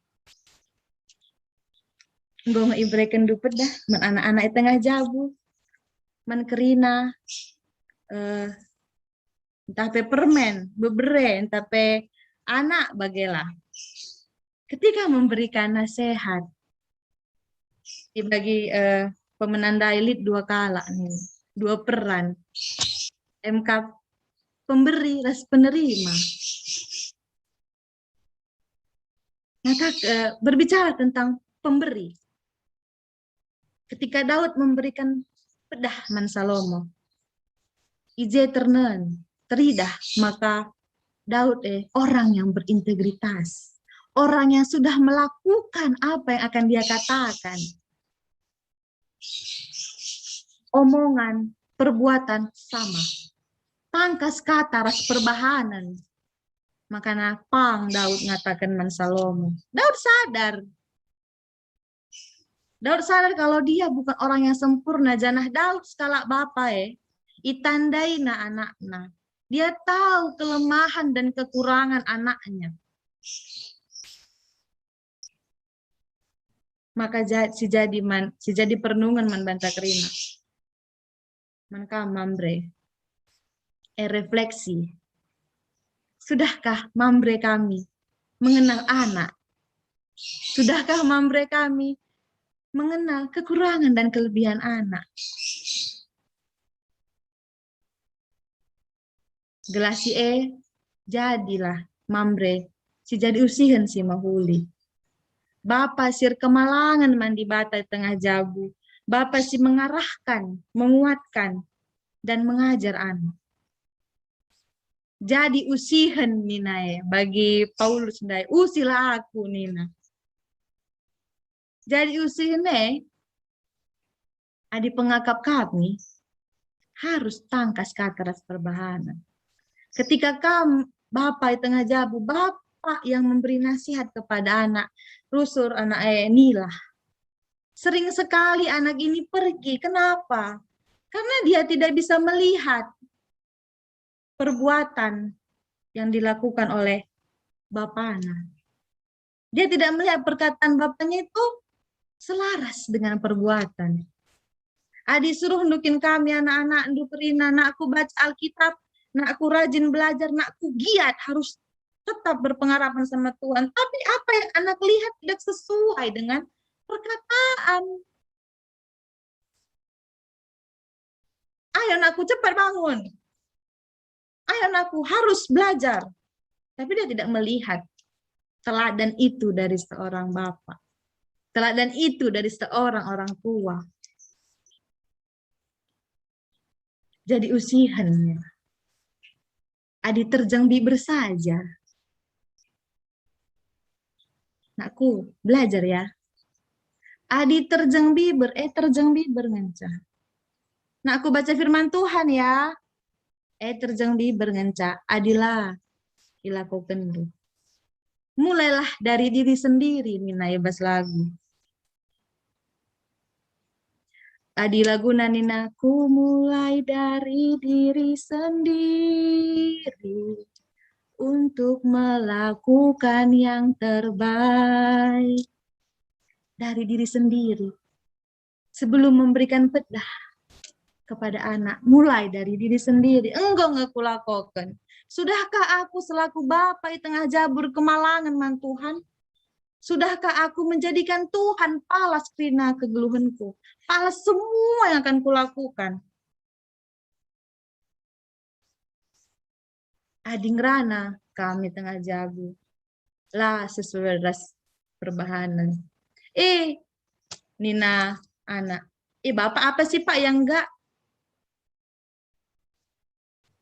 Enggo nge iberekenndu pedah man anak-anak i tengah jabu, man kerina, eh, ntah pe permen, bebere, ntah pe anak bagela. Ketika memberikan nasihat, ibagi, eh, pemena ndai lit dua kalak nih, dua peran. Emkap pemberi ras penerima. Nah, tak, eh, berbicara tentang pemberi. Ketika Daud memberikan pedah man Salomo, i je ternen, teridah maka Daud, eh, orang yang berintegritas, orang yang sudah melakukan apa yang akan dia katakan. Omongan, perbuatan sama. Tangkas kata ras perbahanen. Makana pang Daud ngataken man Salomo. Daud sadar. Daud sadar kalau dia bukan orang yang sempurna, janah Daud sekalak bapa, eh, itandaina anakna. Dia tahu kelemahan dan kekurangan anaknya. Maka ja-, si jadi man, si jadi perenungen man banta kerina. Man kam, Mamre. Eh, refleksi. Sudahkah, Mamre, kami mengenal anak? Sudahkah, Mamre, kami mengenal kekurangan dan kelebihan anak? Gelah si e, jadilah Mamre si jadi usihen si mehuli. Bapa si erkemalangen man Dibata i tengah jabu, bapa si mengarahkan, menguatkan, dan mengajar anak. Jadi usihen nina e bagi Paulus ndai, "Usilah aku," nina. Jadi usihen e, adi pengakap kami, harus tangkas kata ras perbahanen. Ketika kam bapa i tengah jabu, bapa yang memberi nasihat kepada anak, rusur anak e, nilah. Sering sekali anak ini pergi. Kenapa? Karena dia tidak bisa melihat perbuatan yang dilakukan oleh bapana. Dia tidak melihat perkataan bapanya itu selaras dengan perbuatan. Adi suruh ndukin kami anak-anakndu kerina, "Nakku, baca Alkitab, nakku, rajin belajar, nakku, giat, harus tetap berpengharapan sama Tuhan." Tapi apa yang anak lihat tidak sesuai dengan perkataan. "Ayo, nakku, cepat bangun. Ayo, nakku, harus belajar." Tapi dia tidak melihat teladan itu dari seorang bapa. Teladan itu dari seorang orang tua. Jadi usihen. Adi terjeng biber saja. "Nakku, belajar ya." Adi terjeng biber, eh, terjeng biber ngenca. "Nakku, baca firman Tuhan ya." Eh, terjeng biber ngenca. Adi la ilakokenndu. "Mulailah dari diri sendiri," nina i bas lagu. Adi laguna nina, "Ku mulai dari diri sendiri untuk melakukan yang terbaik." Dari diri sendiri. Sebelum memberikan pedah kepada anak, mulai dari diri sendiri. "Enggo nge kulakoken? Sudahkah aku selaku bapa i tengah jabu erkemalangen man Tuhan? Sudahkah aku menjadikan Tuhan palas kerina kegeluhenku, palas semua yang akan kulakukan?" Adi ngerana kami tengah jabu, la sesuai ras perbahanen. Eh, nina anak, "Eh, Bapak apa sih, Pak, yang enggak?"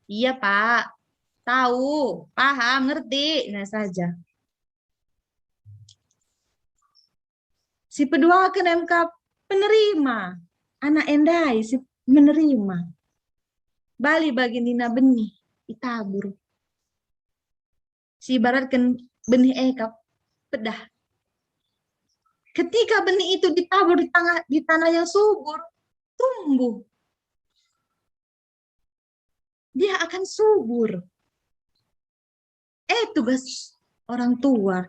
"Iya, Pak. Tahu, paham, ngerti," nina saja. Si peduaken emkap penerima. Anak e ndai si menerima. Bali bagi nina benih itabur. Si ibaratken benih e kap pedah. Ketika benih itu ditabur di tanah, di tanah yang subur, tumbuh. Dia akan subur. Eh, tugas orang tua.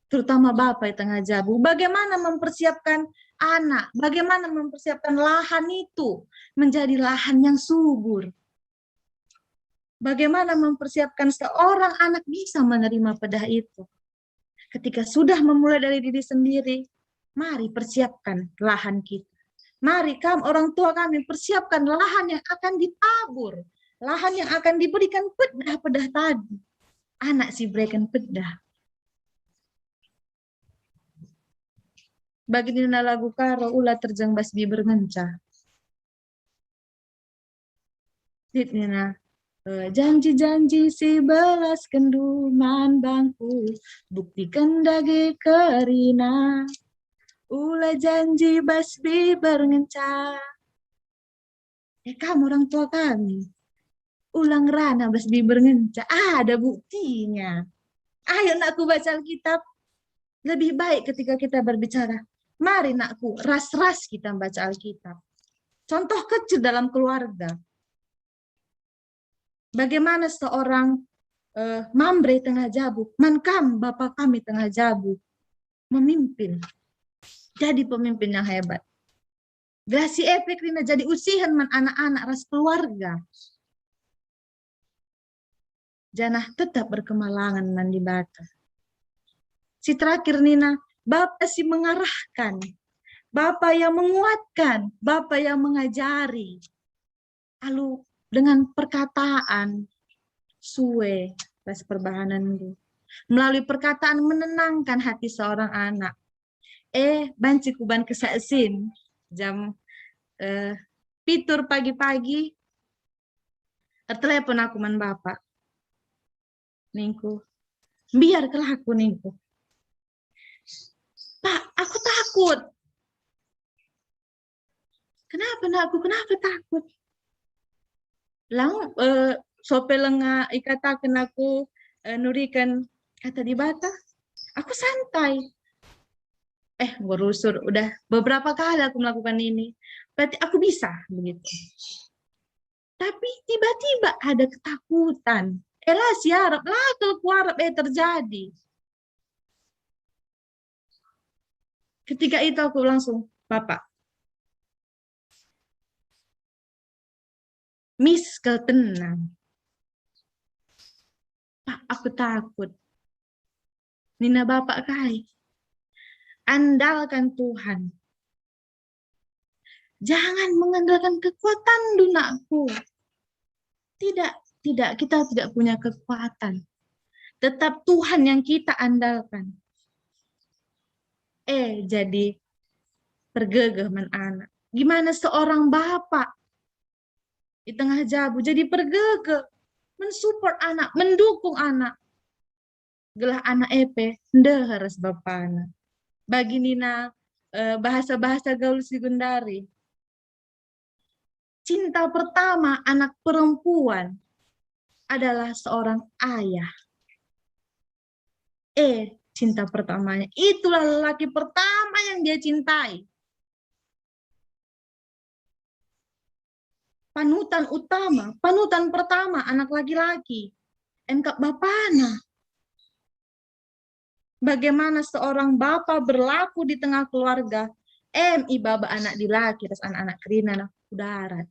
terutama bapa i tengah jabu, bagaimana mempersiapkan anak, bagaimana mempersiapkan lahan itu menjadi lahan yang subur. Bagaimana mempersiapkan seorang anak bisa menerima pedah itu. Ketika sudah memulai dari diri sendiri, mari persiapkan lahan kita. Mari kam orang tua kami persiapkan lahan yang akan ditabur, lahan yang akan diberikan pedah-pedah tadi. Anak si bereken pedah. Bagi nina lagu Karo, ula terjeng bas biber ngenca. Lit nina, eh, janji-janji si belaskenndu man bangku, buktiken dage kerina. Ula janji bas biber ngenca. Eh, kam orang tua kami. Ula ngerana bas biber ngenca. Ada buktinya. Ayo nakku baca Alkitab. Lebih baik ketika kita berbicara, mari nakku, ras-ras kita membaca Alkitab. Contoh kecil dalam keluarga. Bagaimana seorang, eh, Mamre tengah jabu, man kam bapa kami tengah jabu, memimpin, jadi pemimpin yang hebat. Gelah si e pe kerina jadi usihen man anak-anak ras keluarga. Janah tetap berkemalangen man Dibata. Si terakhir nina, Bapa si mengarahkan, Bapa yang menguatkan, Bapa yang mengajari. Alu dengan perkataan sue ras perbahanenndu. Melalui perkataan menenangkan hati seorang anak. Eh, banci kuban kesaksin jam, eh, pitur pagi-pagi, ertelepon aku man bapa. Ningku, "Mbiar kal aku," ningku. "Pak, aku takut." "Kenapa, nakku? Kenapa takut?" Lang, eh, sope lenga ikataken aku, eh, nuriken kata Dibata, aku santai. Eh, enggo rusur, udah beberapa kali aku melakukan ini. Berarti aku bisa, begitu. Tapi tiba-tiba ada ketakutan. Eh, la siarap, la kal kuarap, eh, terjadi. Ketika itu aku langsung, "Bapak, mis kal tenang. Pak, aku takut." Nina bapak kai, "Andalkan Tuhan. Jangan mengandalkan kekuatanndu, nakku." Tidak, tidak, kita tidak punya kekuatan. Tetap Tuhan yang kita andalkan. Eh, jadi pergegeh man anak. Gimana seorang bapak di tengah jabu jadi pergegeh, mensupport anak, mendukung anak. Gelah anak e pe ndeher ras bapana. Bagi nina, eh, bahasa-bahasa gaul si gendari. Cinta pertama anak perempuan adalah seorang ayah. Eh, cinta pertamanya. Itulah lelaki pertama yang dia cintai. Panutan utama, panutan pertama anak laki-laki. Engkap bapana. Bagaimana seorang bapa berlaku di tengah keluarga, em ibaba anak dilaki ras anak-anak kerina nah ku darat.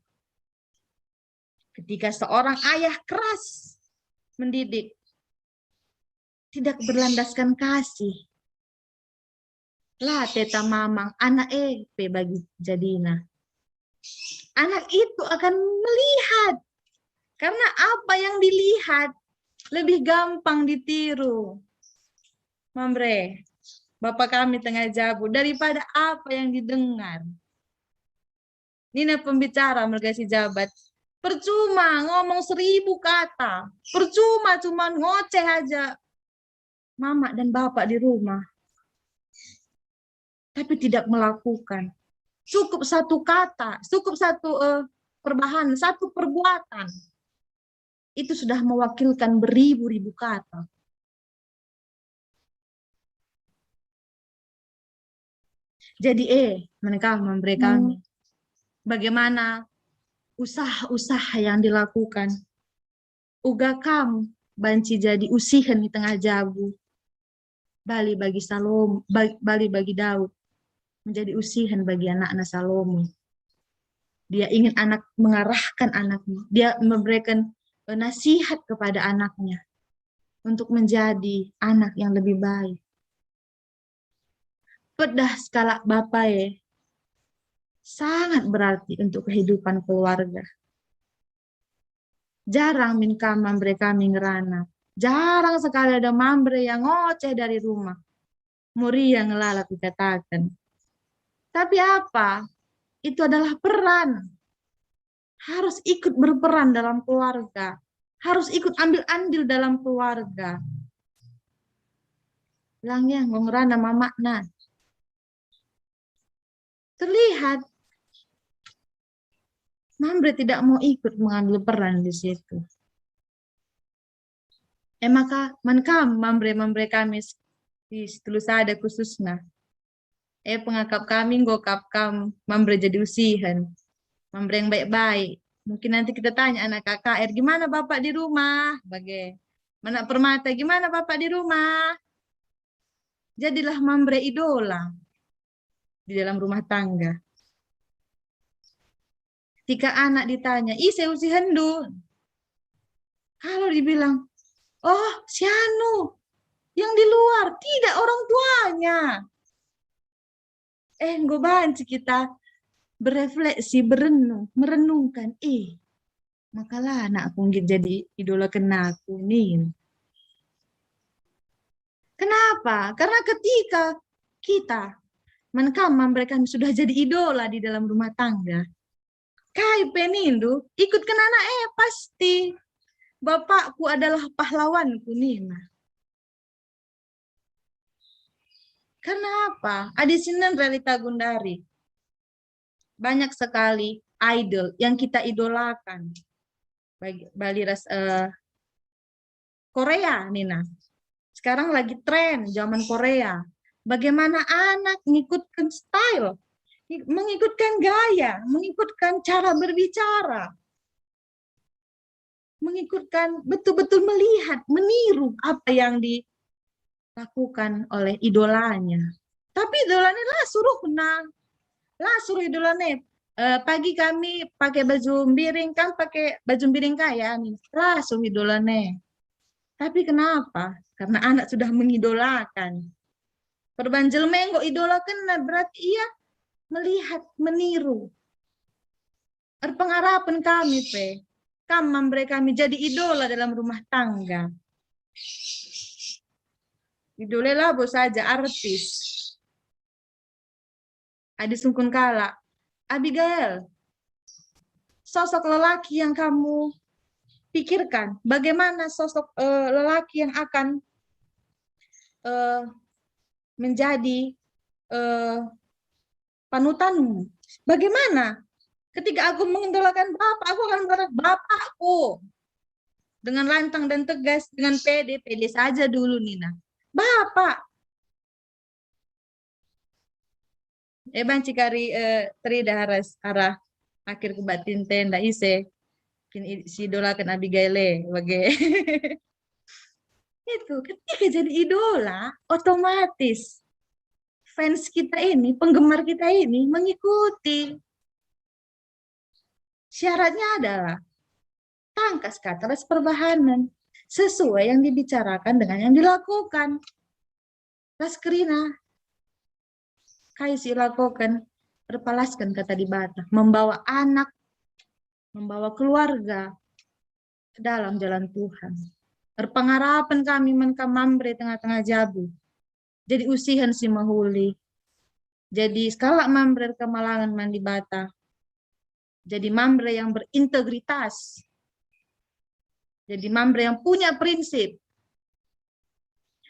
Ketika seorang ayah keras mendidik, tidak berlandaskan kasih, la teta mamang anak e pe bagi jadina. Anak itu akan melihat, karena apa yang dilihat lebih gampang ditiru. Mamre, bapa kami tengah jabu, daripada apa yang didengar. Nina pembicara merga si jabat, "Percuma ngomong seribu kata, percuma cuman ngoceh aja mama dan bapak di rumah, tapi tidak melakukan. Cukup satu kata, cukup satu, eh, perbahan, satu perbuatan, itu sudah mewakilkan beribu-ribu kata." Jadi, eh, mereka memberi kami bagaimana usaha-usaha yang dilakukan. Uga kam banci jadi usihen di tengah jabu. bali bagi Salomo, bali bagi Daud, menjadi usihen bagi anakna Salomo. Dia ingin anak mengarahkan anaknya, dia memberikan eh, nasihat kepada anaknya untuk menjadi anak yang lebih baik. Pedah sekalak bapa e sangat berarti untuk kehidupan keluarga. Jarang min kam mamre kami ngerana. Jarang sekali ada mamre yang ngoceh dari rumah. Moria ngelala kukataken. Tapi apa? Itu adalah peran. Harus ikut berperan dalam keluarga. Harus ikut ambil andil dalam keluarga. Lang ya, enggo ngerana mamakna. Terlihat Mamre tidak mau ikut mengambil peran di situ. E maka man kam mamre-mamre kami s-, di Situlusada khususna. E pengakap kami enggo kap kam mamre jadi usihen. Mamre yang baik-baik. Mungkin nanti kita tanya anak K K R, "Gimana Bapak di rumah?" Bage. Anak Permata, "Gimana Bapak di rumah?" Jadilah mamre idola di dalam rumah tangga. Ketika anak ditanya, "Ise usihenndu?" Kalau dibilang, "Oh, si anu, yang di luar, tidak orang tuanya." Eh, enggo banci kita berefleksi, berenung, merenungkan, "Eh, maka la anakku nggit jadi idolakenna aku," nin. Kenapa? Karena ketika kita, man kam mamre kami sudah jadi idola di dalam rumah tangga, kai pe nindu, ikutken anak e pasti. "Bapakku adalah pahlawanku," nina. Karena apa? Adi sinen realita gundari. Banyak sekali idol yang kita idolakan. Bagi, bali ras, eh, Korea, nina. Sekarang lagi tren zaman Korea. Bagaimana anak ngikutkan style, mengikutkan gaya, mengikutkan cara berbicara, mengikutkan, betul-betul melihat, meniru apa yang dilakukan oleh idolanya. Tapi idolanya la suruhna, la suruh idolanya. Eh, pagi kami pakai baju mbiring, kam pakai baju mbiring kaya, nin. La suruh idolanya. Tapi kenapa? Karena anak sudah mengidolakan. Perban jelma enggo idolakenna, berarti ia melihat, meniru. Erpengarapen kami pe, kam mamre kami jadi idola dalam rumah tangga. Idola labo saja artis. Adi sungkun kalak, "Abigail, sosok lelaki yang kamu pikirkan, bagaimana sosok, eh, lelaki yang akan, eh, menjadi, eh, panutanmu? Bagaimana ketika aku mengidolakan bapak, aku akan mengatakan, 'Bapakku.'" Dengan lantang dan tegas, dengan pede, pede saja dulu, nina. "Bapak." E banci kari, eh, terida arah, arah akhir kubatin tenda ise kin i-, si idolaken Abigail e, bage. Itu, ketika jadi idola, otomatis fans kita ini, penggemar kita ini mengikuti. Syaratnya adalah tangkas kata ras perbahanen, sesuai yang dibicarakan dengan yang dilakukan. Ras kerina, kai si ilakoken? Erpalasken kata Dibata, membawa anak, membawa keluarga ke dalam jalan Tuhan. Erpengarapen kami man kam mamre tengah-tengah jabu. Jadi usihen si mehuli. Jadi sekalak mamre erkemalangen man Dibata. Jadi mamre yang berintegritas. Jadi mamre yang punya prinsip.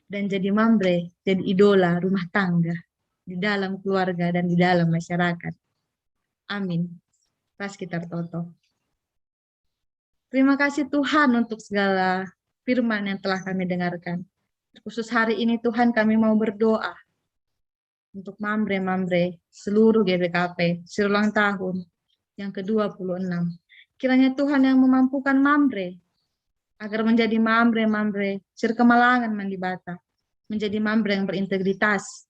Dan jadi mamre, jadi idola rumah tangga di dalam keluarga dan di dalam masyarakat. Amin. Ras kita ertoto. Terima kasih Tuhan untuk segala firman yang telah kami dengarkan. Khusus hari ini Tuhan kami mau berdoa untuk mamre-mamre seluruh G B K P si ulang tahun yang kedua puluh enam. Kiranya Tuhan yang memampukan mamre agar menjadi mamre-mamre si erkemalangen man Dibata. menjadi mambra yang berintegritas,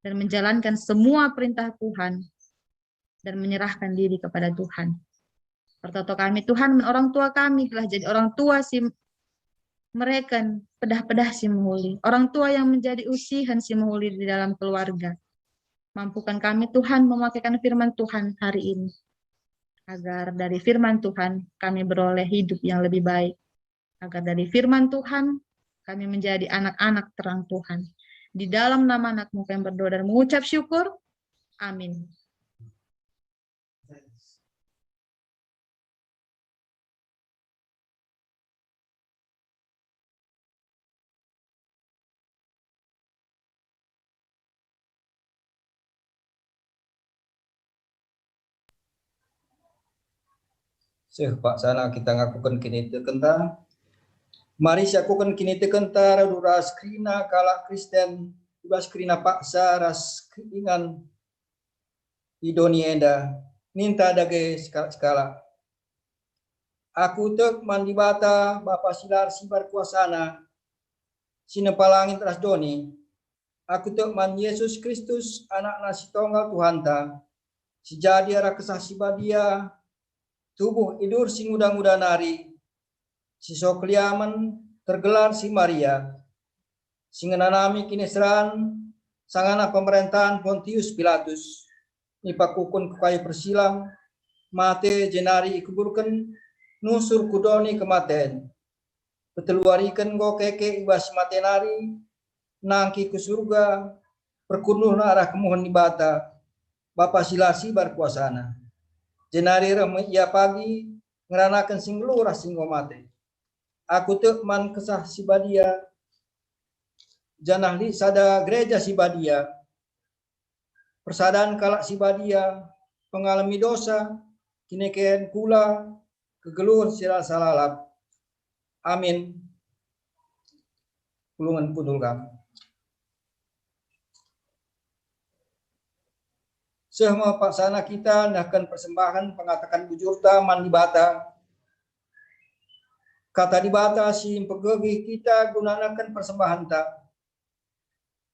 dan menjalankan semua perintah Tuhan, dan menyerahkan diri kepada Tuhan. Pertoto kami, Tuhan, orang tua kami telah jadi orang tua si mereken pedah-pedah si mehuli, orang tua yang menjadi usihen si mehuli di dalam keluarga. Mampukan kami, Tuhan, memakaikan firman Tuhan hari ini, agar dari firman Tuhan kami beroleh hidup yang lebih baik, agar dari firman Tuhan kami menjadi anak-anak terang Tuhan. Di dalam nama Anak-Mu kami berdoa dan mengucap syukur. Amin. Seh, paksana kita ngakuken kinitekenta. Mari siakuken kinitekenta radu ras kerina kalak Kristen, i bas kerina paksa ras keingan i doni enda, ninta dage sekalak-sekalak. Aku tek man Dibata, Bapa si la ersibar kuasana, si nempa langit ras doni. Aku tek man Jesus Kristus, Anakna si tonggal Tuhanta, si jadi arah Kesah Si Badia, tubuh idur si nguda-nguda nari, si so keliamen, tergelar si Maria, si ngenanami kiniseran sangana pemerentahen Pontius Pilatus, ipakuken ku kayu persilang, mate jenari ikuburken, nusur ku doni kematen. Peteluariken enggo keke i bas si mate nari, nangkih ku Surga, perkundulna arah kemuhen Dibata, Bapa si la ersibar kuasana. Jenari reh me Ia pagi, ngeranaken si nggeluh ras si enggo mate. Aku tek man Kesah Si Badia, janah lit sada gereja si badia, persadan kalak si badia, pengalemi dosa, kineken kula, kegeluhen si rasa lalap. Amin. Pulungen kundul kam. Seh me paksana kita nehken persembahen pengataken bujurta man Dibata. Kata Dibata si mpegegeh kita gunanaken persembahenta.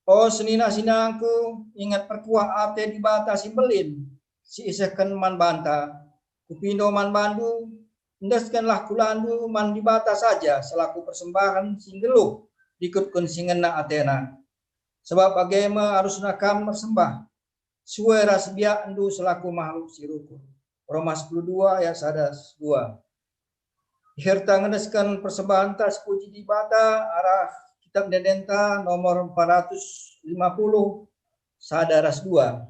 O senina-senangku, inget perkuah ate Dibata si mbelin, si isehken man banta. Kupindo man bandu, endeskenlah kulandu man Dibata saja selaku persembahen si nggeluh rikutken si ngena ateNa. Sabap bage me arusna kam ersembah, sue ras biakndu selaku mahluk si rukur. Roma sepuluh dua ayat sada dua. Iherta ngendesken persembahenta si puji Dibata arah Kitab Ende-endenta nomor empat ratus lima puluh, sada ras dua.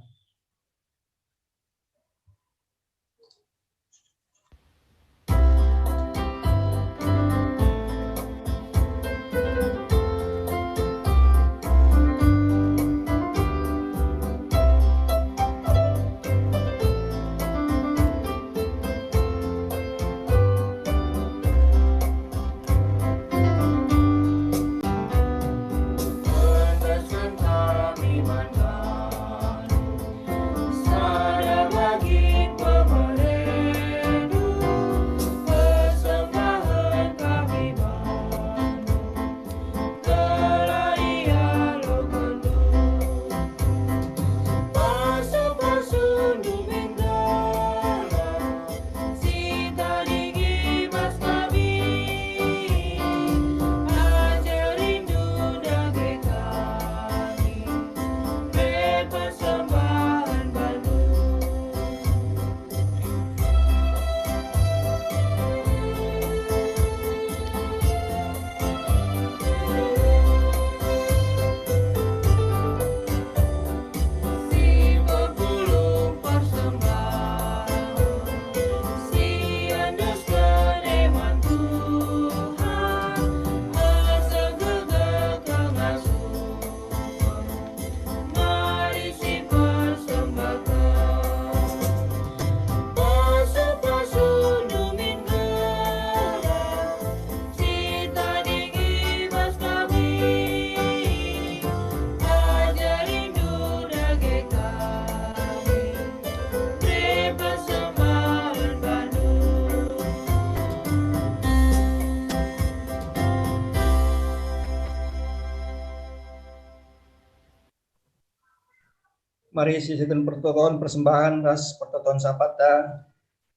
Mari sisihken pertoton persembahen ras pertoton sapata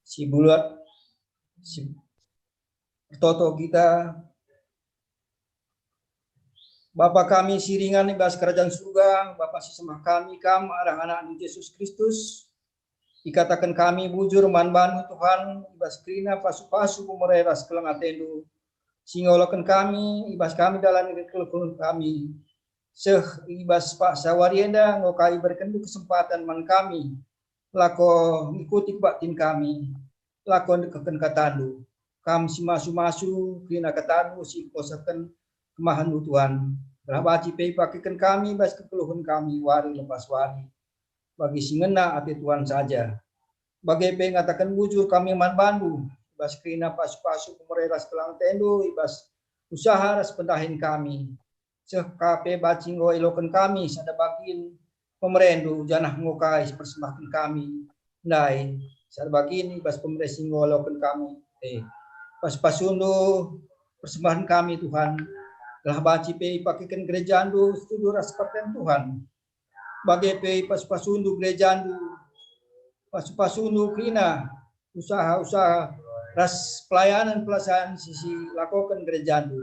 si bulat, si pertoto kita. Bapa kami si ringan i bas Kerajaan Surga, Bapa si sembah kami Kam arah Anakmu Jesus Kristus, ikataken kami bujur man bandu, Tuhan, i bas kerina pasu-pasu pemere ras keleng atendu, si ngoloken kami, i bas kami dalan kegeluhen kami. Seh i bas paksa wari enda enggo ka iberekenndu kesempaten man kami, lako ngikuti kebaktin kami, lako ndekehken katandu. Kam si masu-masu, kerina katandu si kuasahken kemahenndu, Tuhan. Gelah banci pe ipakeken kami bas kegeluhen kami wari lepas wari, bagi si ngena ate Tuhan saja. Bage pe ngataken bujur kami man bandu, i bas kerina pasu-pasu pemere ras keleng atendu, i bas usaha ras pendahin kami. Seh ka pe banci enggo ialoken kami sada bagin pemerendu, janah enggo ka ipersembahken kami ndai sada bagin i bas pemere si enggo ialoken kami. Eh, pasu-pasundu persembahen kami, Tuhan, gelah banci pe ipakeken gerejandu setuju ras perten Tuhan. Bage pe pasu-pasundu gerejandu, pasu-pasundu kerina usaha-usaha ras pelayanan-pelayanan si silakoken gerejandu,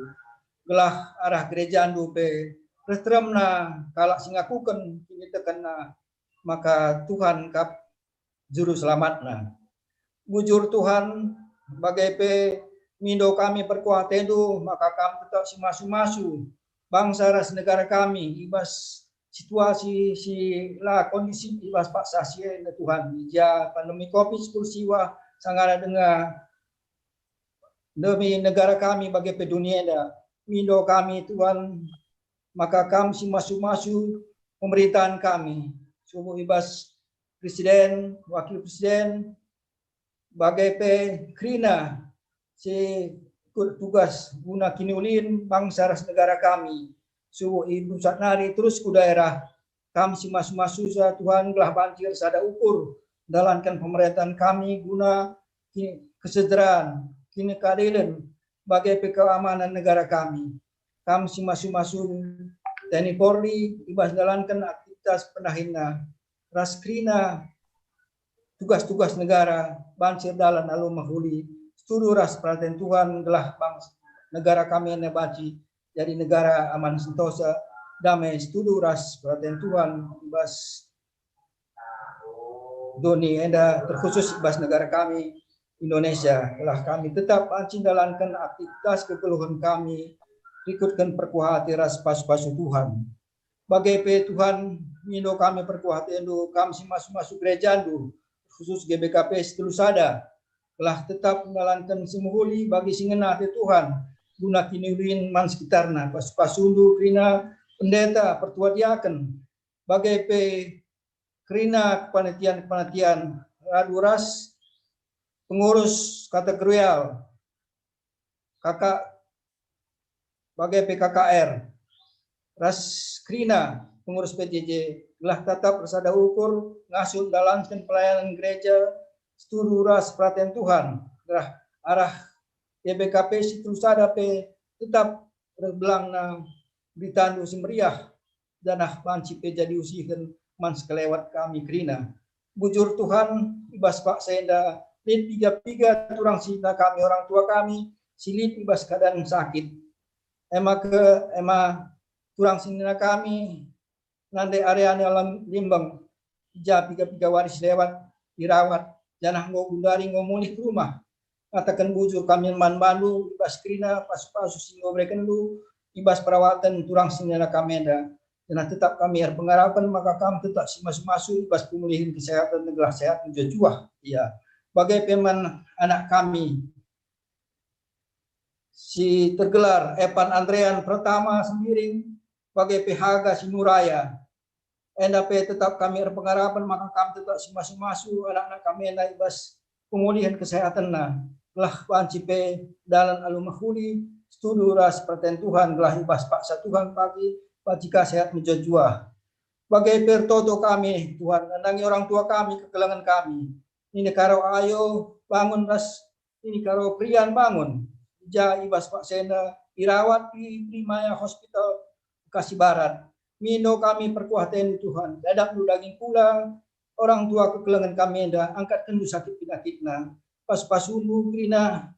gelah arah gerejandu pe reh teremna kalak si ngakuken kinitekenna maka Tuhan kap Juru Selamatna. Bujur Tuhan, bage pe mindo kami perkuah atendu maka Kam tetap si masu-masu bangsa ras negara kami i bas situasi si la kondusif i bas paksa si enda, Tuhan, i ja pandemi covid sepuluh siwah sangana denga demi negara kami bage pe dunia enda. Mindo kami, Tuhan, maka Kam si masu-masu pemerintahan kami, subuk i bas presiden, wakil presiden, bage pe kerina si ikut tugas guna kiniulin bangsa ras negara kami, subuk i pusat nari terus ku daerah. Kam si masu-masu, Tuhan, gelah banci ersada ukur ndalanken pemerintahan kami guna ki-, kesejahteraan, kinekadilen, bage pe keamanan negara kami. Kam si masu-masu TNI Polri i bas ndalanken aktivitas pendahinna ras kerina tugas-tugas negara banci erdalan alu mehuli setuju ras peraten Tuhan, gelah bangsa negara kami enda banci jadi negara aman sentosa, damai setuju ras peraten Tuhan i bas doni enda, terkhusus i bas negara kami Indonesia. Gelah kami tetap banci ndalanken aktivitas kegeluhen kami, rikutken perkuah ate ras pasu-pasu Tuhan. Bage pe Tuhan, mindo kami perkuah atendu, Kam si masu-masu gerejandu, khusus G B K P si telu sada, gelah tetap ndalanken si mehuli bagi si ngena ate Tuhan, guna kiniulin man sekitarna, pasu-pasundu kerina pendeta, pertua diaken, bage pe kerina kepanitian-kepanitian radu ras pengurus kategorial, K K, bage pe K K R, ras kerina pengurus P J J, gelah tetap ersada ukur ngasup ndalanken pelayanan gereja setuju ras peraten Tuhan, gelah arah G B K P si telu sada pe tetap reh belangna beritandu si meriah, janah banci pe jadi usihen man sekelewet kami kerina. Bujur Tuhan, i bas paksa enda lit piga-piga turang senina kami, orang tua kami, si lit i bas keadaan sakit. Ema ke, ema turang senina kami, nande area ni alam limbeng, i ja piga-piga wari si lewat, irawat, janah enggo gundari enggo mulih ke rumah. Ngataken bujur kami man bandu, i bas kerina pasu-pasu si enggo berekenndu, i bas perawaten turang senina kami enda. Janah tetap kami erpengarapen maka kam tetap si masu-masu i bas pemulihen kesehatan gelah sehat mejuah-juah. Ia, bage pe man anak kami si tergelar Evan Andrean Pertama Sembiring, bage pe Haga Sinuraya. Enda pe tetap kami erpengarapen maka kam tetap si masu-masu anak-anak kami enda i bas pemulihen kesehatanna, gelah banci pe dalan alu mehuli setuju ras peraten Tuhan, gelah i bas paksa Tuhan pagi banci ka sehat mejuah-juah. Bage pe ertoto kami, Tuhan, nandangi orang tua kami, kekelengen kami. Nina Karo Ayo, bangun ras Nina Karo Prian, bangun. I ja i bas paksa enda irawat di Primaya Hospital Bekasi Barat. Mindo kami perkuah atendu Tuhan, dadapndu daging kula, orang tua kekelengen kami enda, angkatkenndu sakit penakitna, pas-pasundu kerina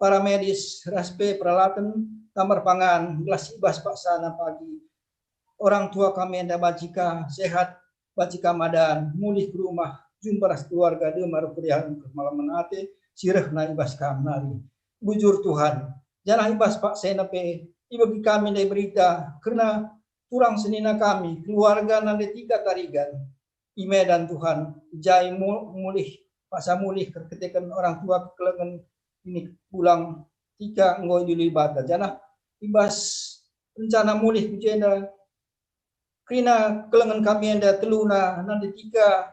paramedis ras pe peralaten tambar pangan, gelah si bas paksana pagi orang tua kami enda banci ka sehat, banci ka madan, mulih ke rumah, jumpa ras keluarga, dem arah keriahen kemalemen ate si rehna i bas kam nari. Bujur Tuhan, janah i bas paksana pe ibegi kami ndai berita kerna turang senina kami, keluarga nande Tika Tarigan, i Medan Tuhan, jai mu-, mulih, paksa mulih erkiteken orang tua kekelengen ini pulang Tika enggo idilo Dibata. Janah i bas rencana mulih ku jenda, kerina kelengen kami enda teluna, nande Tika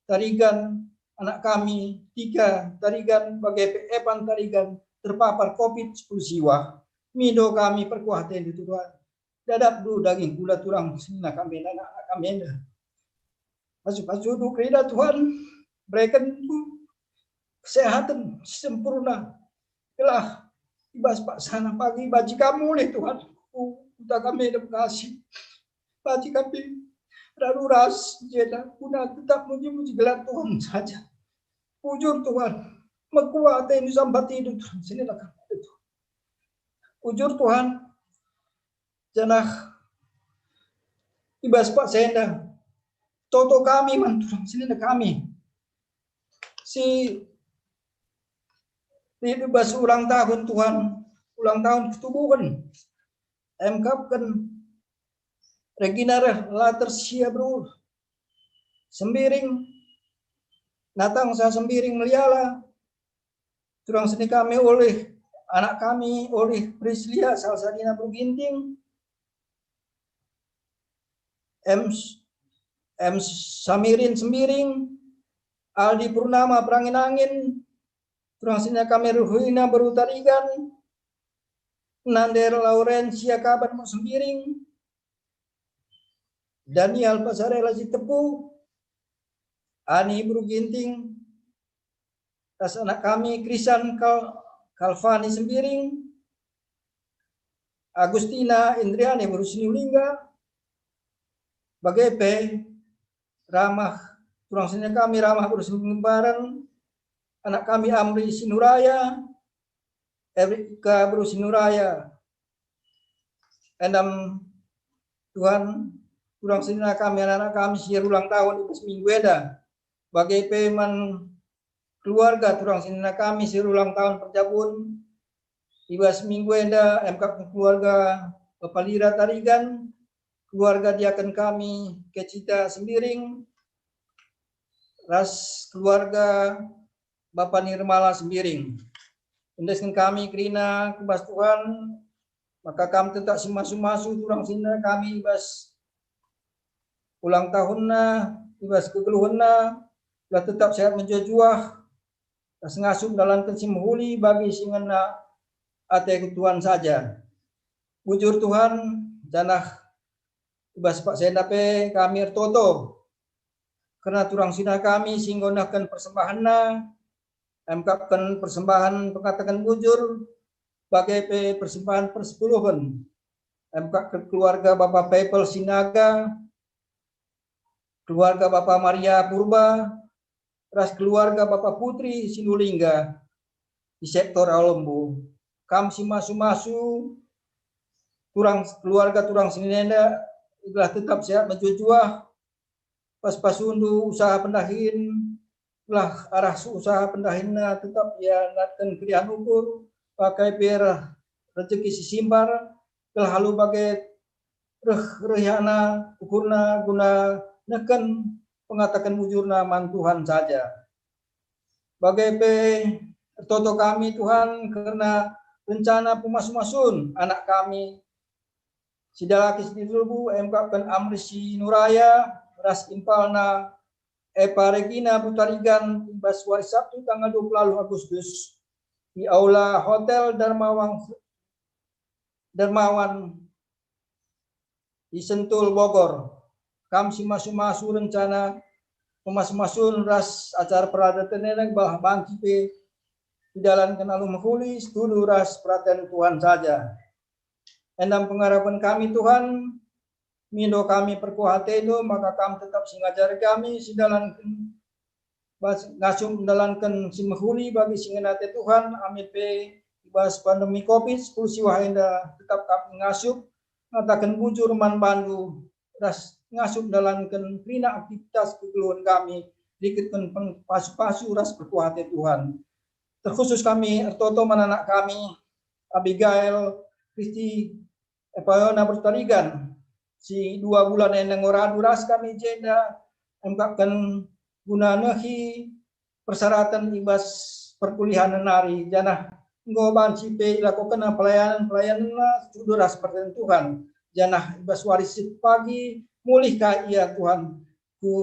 Tarigan, anak kami, Tika Tarigan, bage pe Epan Tarigan, terpapar covid sepuluh siwah. Mindo kami perkuah atendu Tuhan. Dadapndu daging kula turang senina kami, anak-anak kami enda. Pasu-pasundu kerina Tuhan, bereken kesehatan si sempurna. Gelah i bas paksana pagi banci kam mulih Tuhan. Ku kuta kami enda Bekasi. Banci kami radu ras jenda guna tetap muji-muji gelar Tuhan saja. Bujur Tuhan, mekuah atendu sambat hidup Tuhan senina kami. Bujur Tuhan, janah i bas paksana enda, toto kami man turang senina kami si lit i bas ulang tahun Tuhan, ulang tahun ketubuhen. Emkapken Regina reh la tersia beru Sembiring, Natangsa Sembiring meliala, turang senina kami ulih anak kami, ulih Prislia, salah sadina beru Ginting, em, em Samirin Sembiring, Aldi Purnama Perangin-angin, turang senina kami Ruhina beru Tarigan, Nander Laurensia Kaban beru Sembiring, Daniel Pasarela Sitepu, Ani beru Ginting, ras anak kami Krisan Kal-, Kalvani Sembiring, Agustina Indriani beru Sinulingga, bage pe Ramah, turang senina kami Ramah beru Sembiring Baren, anak kami Amri Sinuraya, Erika beru Sinuraya. Endam Tuhan, turang senina kami, anak-anak kami si erulang tahun i bas minggu enda. Bage pe man keluarga turang senina kami si erulang tahun perjabun i bas minggu enda, emkap keluarga Bapa Lira Tarigan, keluarga diaken kami Kecita Sembiring, ras keluarga Bapa Nirmala Sembiring. Endesken kami kerina ku bas Tuhan, maka kam tetap simasu-masu turang senina kami i bas ulang tahunna, i bas kegeluhenna, gelah tetap sehat mejuah-juah, ras ngasup ndalanken si mehuli bagi si ngena ate Tuhan saja. Bujur Tuhan, janah i bas paksana pe kami ertoto kerna turang senina kami si enggo nehken persembahenna, emkapken persembahen pengataken bujur, bage pe persembahen persepuluhen, emkapken keluarga Bapa Pepel Sinaga, keluarga Bapa Maria Purba, ras keluarga Bapa Putri Sinulingga i sektor Alembu. Kam simasu-masu turang, keluarga turang senina enda, gelah tetap sehat mejuah-juah, pas-pasundu usaha pendahin, gelah arah usaha pendahinna tetap ia natken keriahen ukur, bage pe rejeki si simbar, gelah alu bage reh-rehana ukurna guna nehken pengataken bujurna man Tuhan saja. Bage pe ertoto kami, Tuhan, kerna rencana pemasu-masun anak kami, si dalaki si ditebu, emkapken Amri Sinuraya, ras impalna Epa Regina Butarigan, i bas wari Sabtu tanggal dua puluh Agustus, i Aula Hotel Darmawang, Darmawan, i Sentul, Bogor. Kam simasu-masu rencana pemasu-masun ras acara peradaten enda, gelah banci pe idalanken alu mehuli, setuju ras peraten Tuhan saja. Endam pengarapen kami, Tuhan, Mindo kami perkuah atendu, maka kam tetap si ngajari kami, si dalanken bas ngasup ndalanken si mehuli bagi si ngena ate Tuhan, amin pe i bas pandemi covid sepuluh siwah enda tetap kami ngasup ngataken bujur man bandu ras ngasup ndalanken kerina aktivitas kegeluhen kami, rikutken peng-, pasu-pasu ras perkuah ate Tuhan. Terkhusus kami ertoto man anak kami, Abigail, Kristi, Epayona Bertarigan, si dua bulan enda enggo radu ras kami jenda, emkapken guna nehi persyaratan i bas perkuliahen nari, janah enggo banci pe ilakokenna pelayanan-pelayananna setuju ras perten Tuhan, janah i bas wari si pagi mulih ka ia Tuhan ku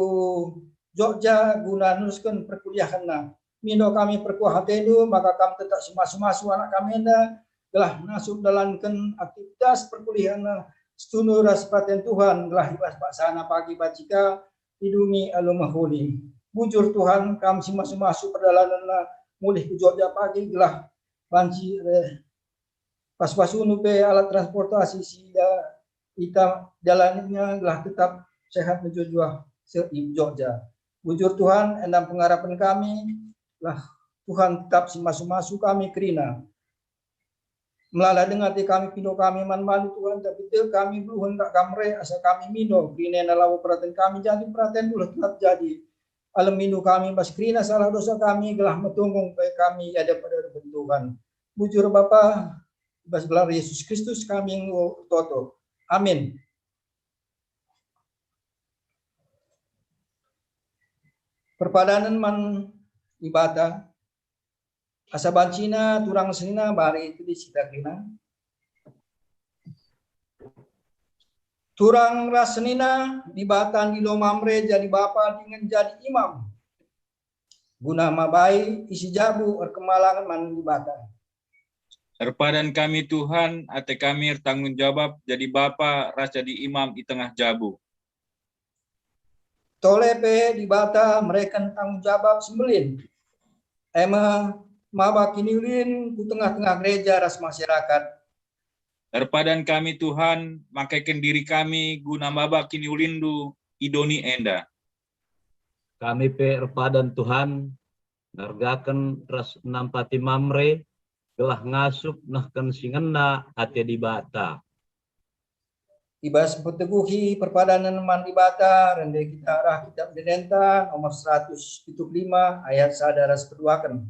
Jogja guna nerusken perkuliahenna. Mindo kami perkuah atendu, maka kam tetap si masu-masu anak kami enda, gelah ngasup ndalanken aktivitas perkuliahenna setuju ras perten Tuhan, gelah i bas paksana pagi banci ka idungi alu mehuli. Bujur Tuhan, kam si masu-masu perdalanenna mulih ku Jogja pagi, gelah banci, eh, pas-pasundu pe alat transportasi si da-, ita dalanina gelah tetap sehat mejuah-juah seh i Jogja. Bujur Tuhan, endam pengarapen kami, lah Tuhan tetap si masu-masu kami kerina. Melala denga ate kami pindo kami man bandu Tuhan, tapi tek kami beluhen kak kam re asa kami mindo, kerina enda labo peraten kami jadi, peratendu lah tetap jadi. Alem mindo kami bas kerina salah dosa kami, gelah metunggung pe kami i adepen Tuhan. Bujur Bapa, i bas gelar Yesus Kristus kami enggo ertoto. Amin. Perpadanen man Dibata, asa bancina turang senina bari tedis kita kerina. Turang ras senina, Dibata ndilo Mamre jadi bapa dingen jadi imam, guna mabai isi jabu erkemalangen man Dibata. Erpadan kami Tuhan, ate kami ertanggung jawab jadi bapa ras jadi imam i tengah jabu. Tole pe Dibata mereken tanggung jawab si mbelin, e me maba kiniulin ku tengah-tengah gereja ras masyarakat. Erpadan kami Tuhan, makeken diri kami guna maba kiniulinndu i doni enda. Kami pe erpadan Tuhan, ngergaken ras nampati Mamre, gelah ngasup nehken si ngena ate Dibata. I bas mpeteguhi perpadanen man Dibata, rende kita arah Kitab Ende-endenta nomor seratus pitu puluh lima ayat sada ras peduaken.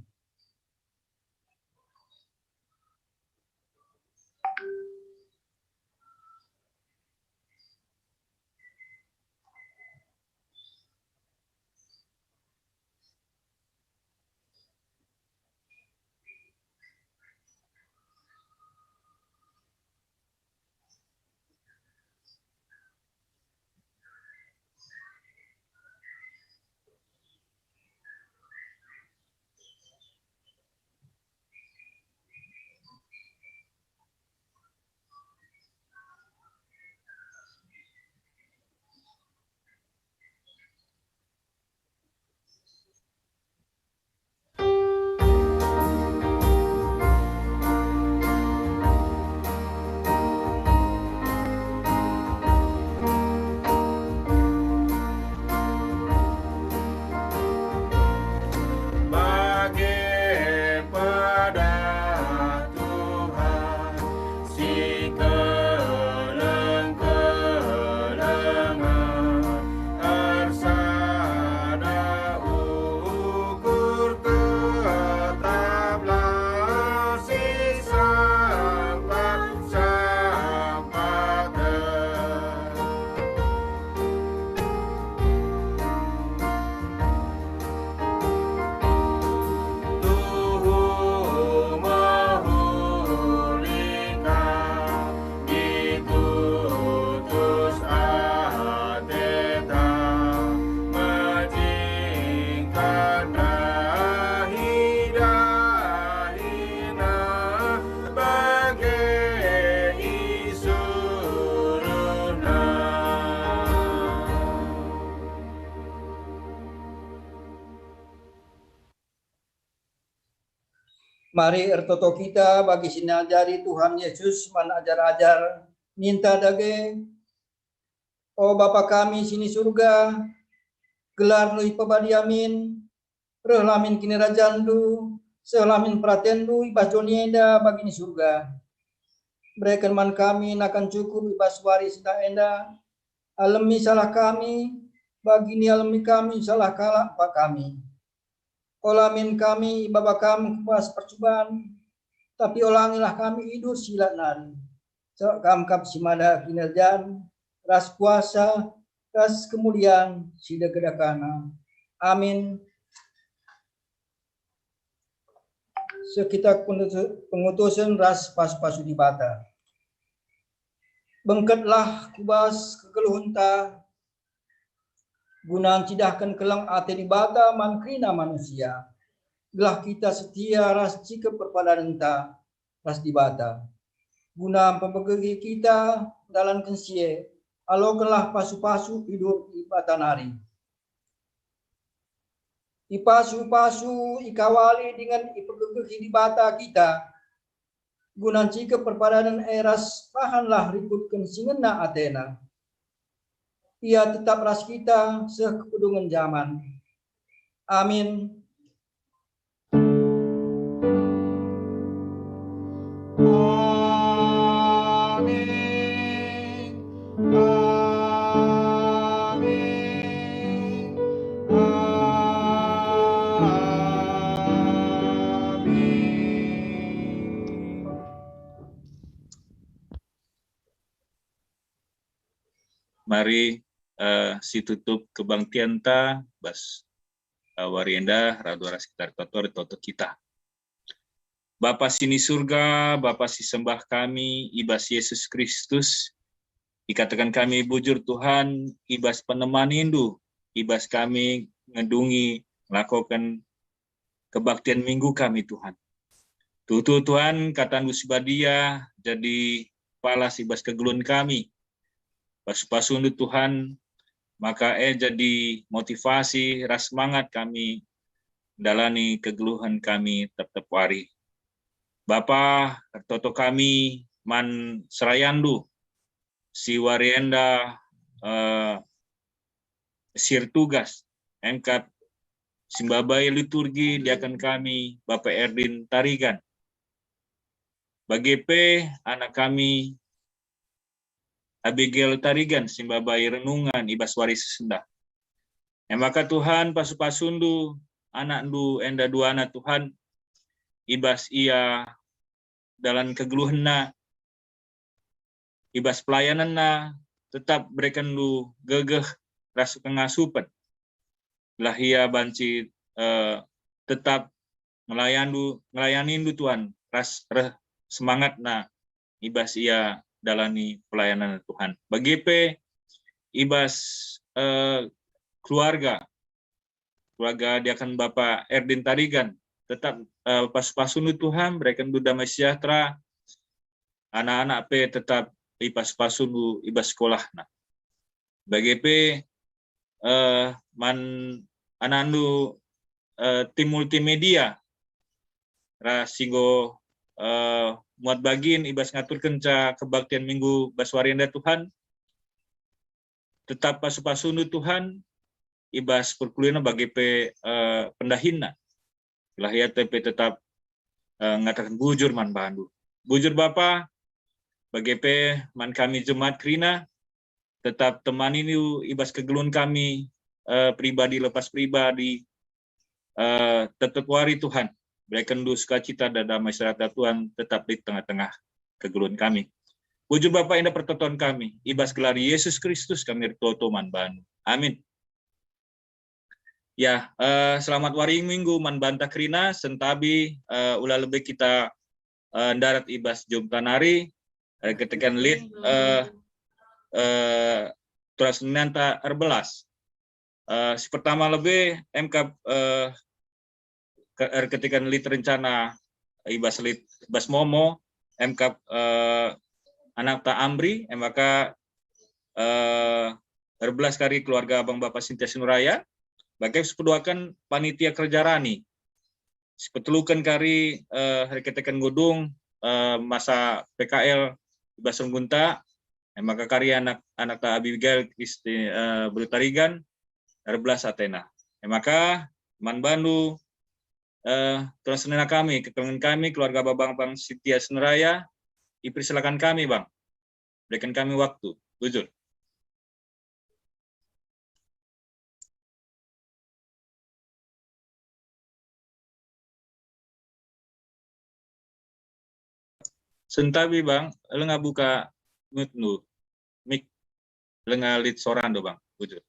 Bage pada Tuhan si keleng-kelengen, ersada ukur tetaplah si sempat-sempaten. Tuhu mehuli ka, itutus ateta, mejingkat dahi-dahina bage isuruhna. Mari ertoto kita bagi si niajari Tuhan Yesus man ajar-ajar, ninta dage, O Bapa kami si ni Surga, gelarNdu ipebadia min, rehlah min kinirajanNdu, sehlah min peratenNdu i bas doni enda bagi ni Surga. Bereken man kami nakan cukup i bas wari sendah enda, alemi salah kami, bagi nialemi kami salah kalak empak kami. Ola min kami ibaba Kam ku bas percuban, tapi olangilah kami idur si ilat nari. Sebab Kam kap si mada kinirajan, ras kuasa, ras kemulian si dekah-dekahna. Amin. Seh kita pengutu-, pengutusen ras pasu-pasu Dibata. Bengketlah ku bas kegeluhenta, guna ncidahken keleng ate Dibata man kerina manusia, gelah kita setia ras cikep perpadanenta ras Dibata. Guna mpemegehi kita ndalanken si e, alokenlah pasu-pasu idur Dibata nari. Ipasu-pasu, ikawali dingen ipegegehi Dibata kita, guna ncikep perpadanen e ras bahanlah rikutken si ngena ateNa. Ia tetap ras kita seh kepedungen jaman. Amin. Amin. Amin. Amin. Mari, eh, situtup kebaktianta bas, eh, wari enda, radu ras kita ertoto, ertoto kita. Bapa si ni Surga, Bapa si sembah kami i bas Yesus Kristus, ikataken kami bujur, Tuhan, i bas penemaninNdu, i bas kami ngedungi ngelakoken kebaktian Minggu kami, Tuhan. Tuhu, Tuhan, kataNdu si badia jadi palas i bas kegeluhen kami. Pasu-pasuNdu, Tuhan, maka e jadi motivasi ras semangat kami ndalani kegeluhen kami tep-tep wari. Bapa, ertoto kami man serayanNdu si wari enda, eh, si ertugas, emkap si mbabai liturgi diaken kami, Bapa Erdin Tarigan. Bage pe anak kami, Abigail Tarigan, si mbabai renungan i bas wari si sendah. E maka Tuhan, pasu-pasuNdu anakNdu enda duana, Tuhan, i bas ia dalan kegeluhenna, i bas pelayanenna, tetap berekenNdu gegeh ras kengasupen. Lah ia banci, eh, tetap ngelayandu, ngelayanindu, Tuhan, ras reh semangatna i bas ia dalani pelayanan, Tuhan. Bage pe i bas, eh, keluarga, keluarga diaken Bapa Erdin Tarigan, tetap, eh, pasu-pasundu, Tuhan, berekenNdu damai sejahtera, anak-anak pe tetap ipasu-pasundu i bas sekolahna. Bage pe, eh, man anakndu, eh, tim multimedia ras si enggo, eh, muat bagin i bas ngaturkenca kebaktian Minggu bas wari enda, Tuhan. Tetap pasu-pasundu, Tuhan, i bas perkuliahna bage pe, eh, pendahinna. Gelah ia pe tetap, eh, ngataken bujur man bandu. Bujur Bapa, bage pe man kami jemaat kerina, tetap temanindu i bas kegeluhen kami, eh, pribadi lepas pribadi, eh, tep-tep wari, Tuhan. BerekenNdu sukacita dan damai sejahtera, Tuhan, tetap lit tengah-tengah kegeluhen kami. Bujur Bapa, enda pertoton kami, i bas gelar Yesus Kristus kami ertoto man bandu. Amin. Ya, eh, selamat wari Minggu man banta kerina, sentabi, eh, ula lebe kita, eh, ndarat i bas jumpa nari, eh, ketekan lit, eh, eh, turas ninanta erbelas. Eh, si pertama lebe, emkap, eh, ke-, erketiken lit rencana i bas lit, bas Momo, emkap, eh, anakta Amri, emaka, eh, erbelas kari keluarga Abang Bapa Sintia Sinuraya, bage si peduaken panitia kerja rani. Si peteluken kari, eh, erketiken ngudung, eh, masa P K L i bas renggunta, E maka kari anak, anakta Abigail Kristi, eh, Berutarigan, erbelas atena. E maka man bandu, eh, tuan senina kami, kekelengen kami, keluarga Babang Bang Sintia Sinuraya, ipersilakan kami, Bang. Berikan kami waktu. Bujur. Sentabi, Bang, langa buka mic-nu. Mic, langa lit sorandu, Bang. Bujur.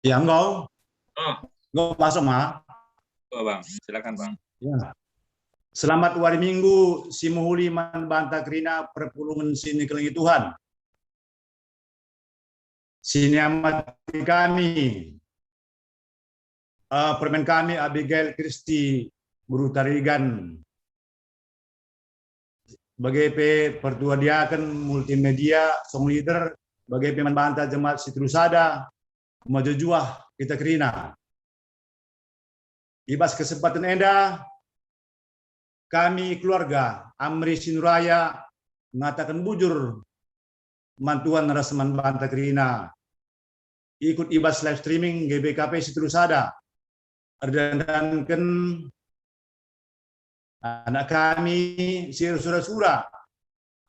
Ya, enggo. Oh. Enggo masuk, Ma. Oh, Bang. Silakan, Bang. Ya. Selamat wari Minggu, si mehuli man banta kerina perpulungen si nikelengi Tuhan. Si niamati kami, eh, permen kami Abigail Kristi Berutarigan, bage pe pertua diaken, multimedia, song leader, bage pe man banta jemaat si telu sada, mejuah-juah kita kerina. I bas kesempatan enda, kami keluarga Amri Sinuraya ngataken bujur man Tuhan ras man banta kerina. Ikut i bas live streaming G B K P si telu sada, erdandanken anak kami si ersura-sura,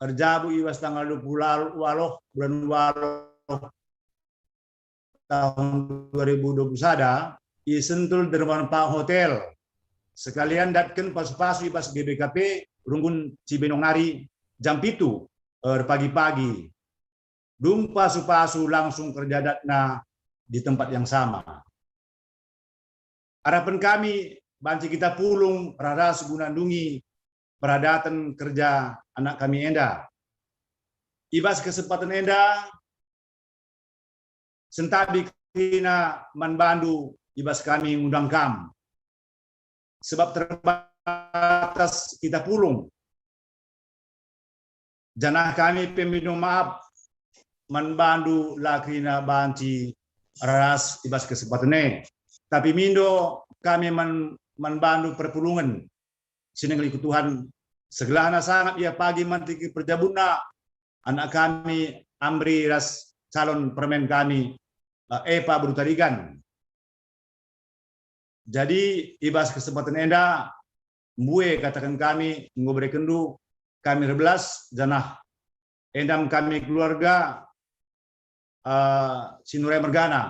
erjabu i bas tanggal dua puluh waluh bulan waluh tahun dua ribu dua puluh sada, i Sentul Dermawan Park Hotel. Sekalian datken pasu-pasu i bas G B K P Runggun Cibenong nari jam pitu, eh, pagi-pagi. Dung pasu-pasu langsung kerja adatna di tempat yang sama. Arapen kami banci kita pulung ras guna ndungi peradaten kerja anak kami enda. I bas kesempatan enda, sentabi kerina man bandu i bas kami ngundang kam. Sebab terbatas kita pulung. Janah kami pe mindo maaf man bandu la kerina banci ras i bas kesempatan e. Tapi mindo kami man, man bandu perpulungen si nenggeluh Tuhan, segelahna sangap ia pagi mantiki perjabunna anak kami Amri ras calon permen kami, eh, Epa Berutarigan. Jadi, i bas kesempatan enda, mbue kataken kami enggo berekenndu kami erbelas, janah enda me kami keluarga, eh, Sinuraya mergana.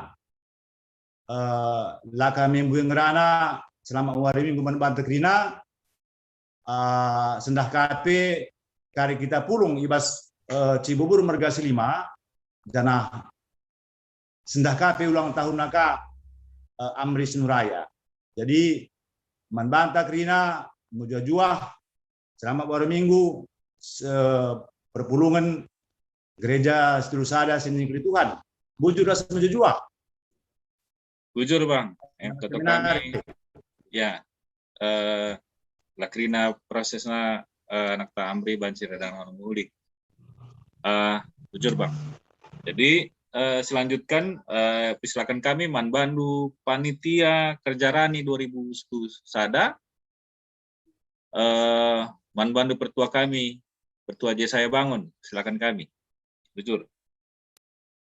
Eh, la kami mbue ngerana selama wari Minggu man banta kerina, eh, sendah ka pe kari kita pulung i bas, eh, Cibubur merga si lima, janah sendah ka pe ulang tahunna ka, eh, Amri Sinuraya. Jadi, man banta kerina, mejuah-juah, selamat wari Minggu, se-, perpulungen Gereja Setulu Sada si nikelengi Tuhan. Bujur ras mejuah-juah. Bujur, Bang. Em, toto kami, ya, eh, la kerina prosesna, eh, anakta Amri banci erdandangen mehuli. Eh, bujur, Bang. Jadi, eh, selanjutkan, eh, persilakan kami man bandu panitia kerja rani dua ribu sada, eh, man bandu pertua kami, Pertua Jesaya Bangun, silakan kami. Bujur.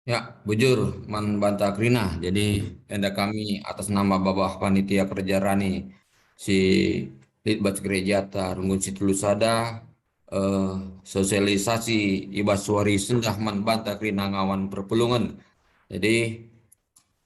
Ya, bujur man banta kerina. Jadi, enda kami atas nama babah panitia kerja rani si lit bas gerejata Runggun Situlu Sada, eh, sosialisasi i bas wari sendah man banta kerina ngawan perpulungen. Jadi,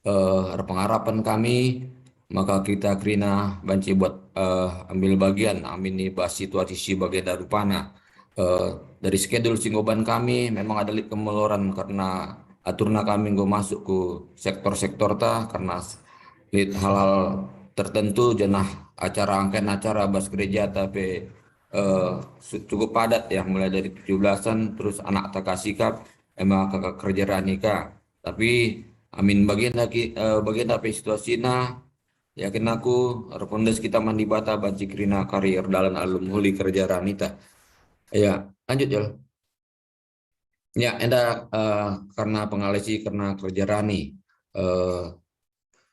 eh, erpengarapen kami maka kita kerina banci buat, eh, ambil bagian amin i bas situasi si bagenda rupana. Eh, dari skedul si enggo ban kami memang ada lit kemeloran karena aturna kami enggo masuk ku sektor-sektorta karena s-, lit hal-hal tertentu janah acara angken acara bas gerejata pe, eh, su-, cukup padat ya, mulai dari tujuh belasan terus anakta ka sikap, emang ka kerja rani ka. Tapi amin bagenda ki-, eh, bagenda pe situasina, yakin aku, erpendes kita man Dibata banci kerina kari erdalan alu mehuli kerja ranita. Ya, lanjut, Jol. Ya, enda, eh, kerna pengalesi kerna kerja rani. Eh,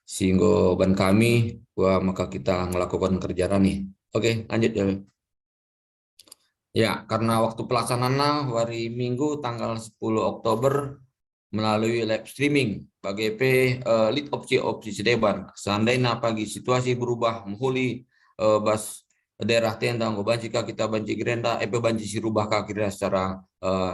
si enggo ban kami, wah, maka kita ngelakukan kerja rani. Oke, lanjut ya. Ya, karena waktu pelaksanaannya hari Minggu tanggal sepuluh Oktober melalui live streaming, bage pe, eh, lit opsi-opsi si deban. Seandainya pagi situasi berubah mehuli, eh, bas daerah tenda enggo banci ka kita banci gerenda, eh, pe banci si rubah ka kira secara, eh,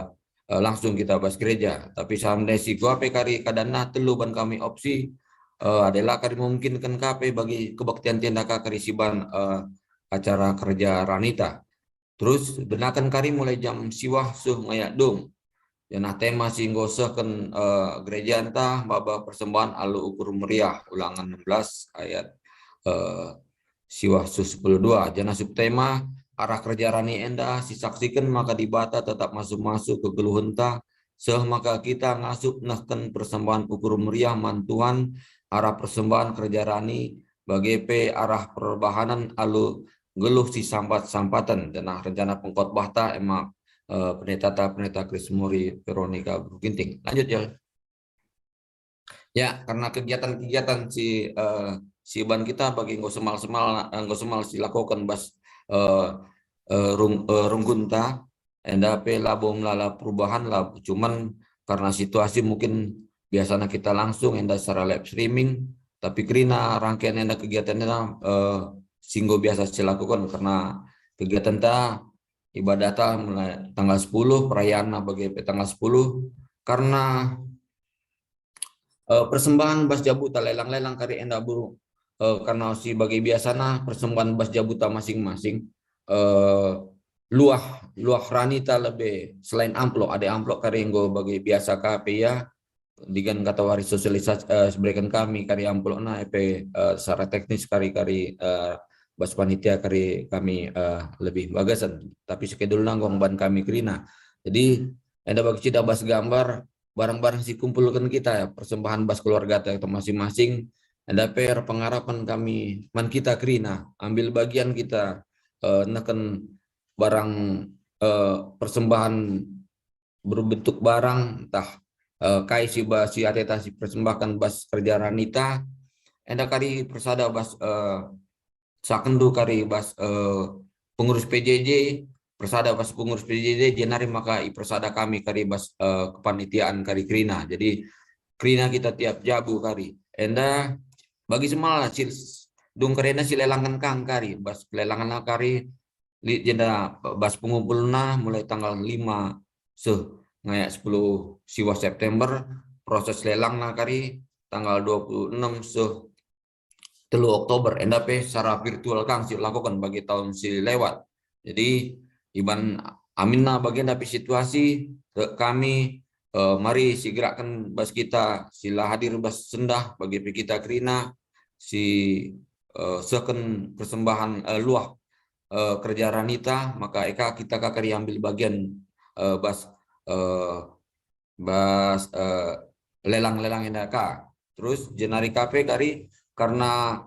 eh, langsung kita bas gereja. Tapi seandainya si kuape kari kadanna telu ban kami opsi, eh, adalah kari memungkinkan ka pe bagi kebaktian tenda ka kari si ban, eh, acara kerja ranita. Terus benaken kari mulai jam siwah seh ngayak dung. Janah tema si enggo sehken, eh, gerejanta maba persembahan alu ukur meriah, Ulangen enam belas ayat, eh, siwah seh sepuluh dua. Janah subtema, arah kerja rani enda sisaksiken maka Dibata tetap masu-masu kegeluhenta, seh maka kita ngasup nehken persembahan ukur meriah man Tuhan, arah persembahan kerja rani, bage pe arah perbahanen alu nggeluh si sampat-sampaten, janah rencana pengkhotbahta ema, eh, pendetata, Pendeta Chris Mori, Veronica Beru Ginting. Lanjut ya. Ya, karena kegiatan-kegiatan si, eh, si ban kita bagi enggo semal-semal, eh, enggo semal si lakoken bas, eh, eh, rung-, eh, runggunta, enda pe labo melala perubahan lah, cuman karena situasi mungkin biasana kita langsung enda secara live streaming, tapi kerina rangkaian enda kegiatan enda, eh, si enggo biasa si lakoken karena kegiatanta, ibadahta mulai tanggal sepuluh, perayaanna bage pe tanggal sepuluh, karena, eh, persembahan bas jabuta lelang-lelang kari enda buru, eh, karena si bage biasana persembahan bas jabuta masing-masing, eh, luah, luah ranita lebe selain amplop, ade amplop kari enggo bage biasa ka pe ya, digan kata wari sosialisasi, eh, sibereken kami kari amplopna, eh, pe, eh, secara teknis kari, kari, eh, bas panitia kari kami, eh, lebih bagasen. Tapi skedulna enggo ban kami kerina. Jadi, enda bagi cida bas gambar, barang-barang si kumpulken kita, ya, persembahan bas keluargata masing-masing, enda pe erpengarapen kami man kita kerina, ambil bagian kita, eh, neken barang, eh, persembahan berbentuk barang, ntah, eh, kai si ba-, si ateta si persembahken bas kerja ranita, enda kari persada bas, eh, sakenndu kari bas, eh, pengurus P J J, persada bas pengurus P J J, jenari maka ipersada kami kari bas, eh, kepanitiaan kari kerina. Jadi kerina kita tiap jabu kari. Enda bagi semala si dung kerina si lelangken kang kari, bas kelelangen kari lit jenda bas pengumpulna mulai tanggal lima seh ngayak sepuluh siwah September, proses lelangna kari tanggal dua puluh enam seh telu Oktober, enda pe secara virtual kang si lakoken bagi tahun si lewat. Jadi, iban aminna bagenda pe situasi, ke kami, eh, mari si gerakken bas kita, si la hadir bas sendah, bagi pe kita kerina, si, eh, sehken persembahan, eh, luah, eh, kerja ranita, maka eka kita ka kari ambil bagian, eh, bas, eh, bas, eh, lelang-lelang enda ka. Terus jenari ka pe kari karena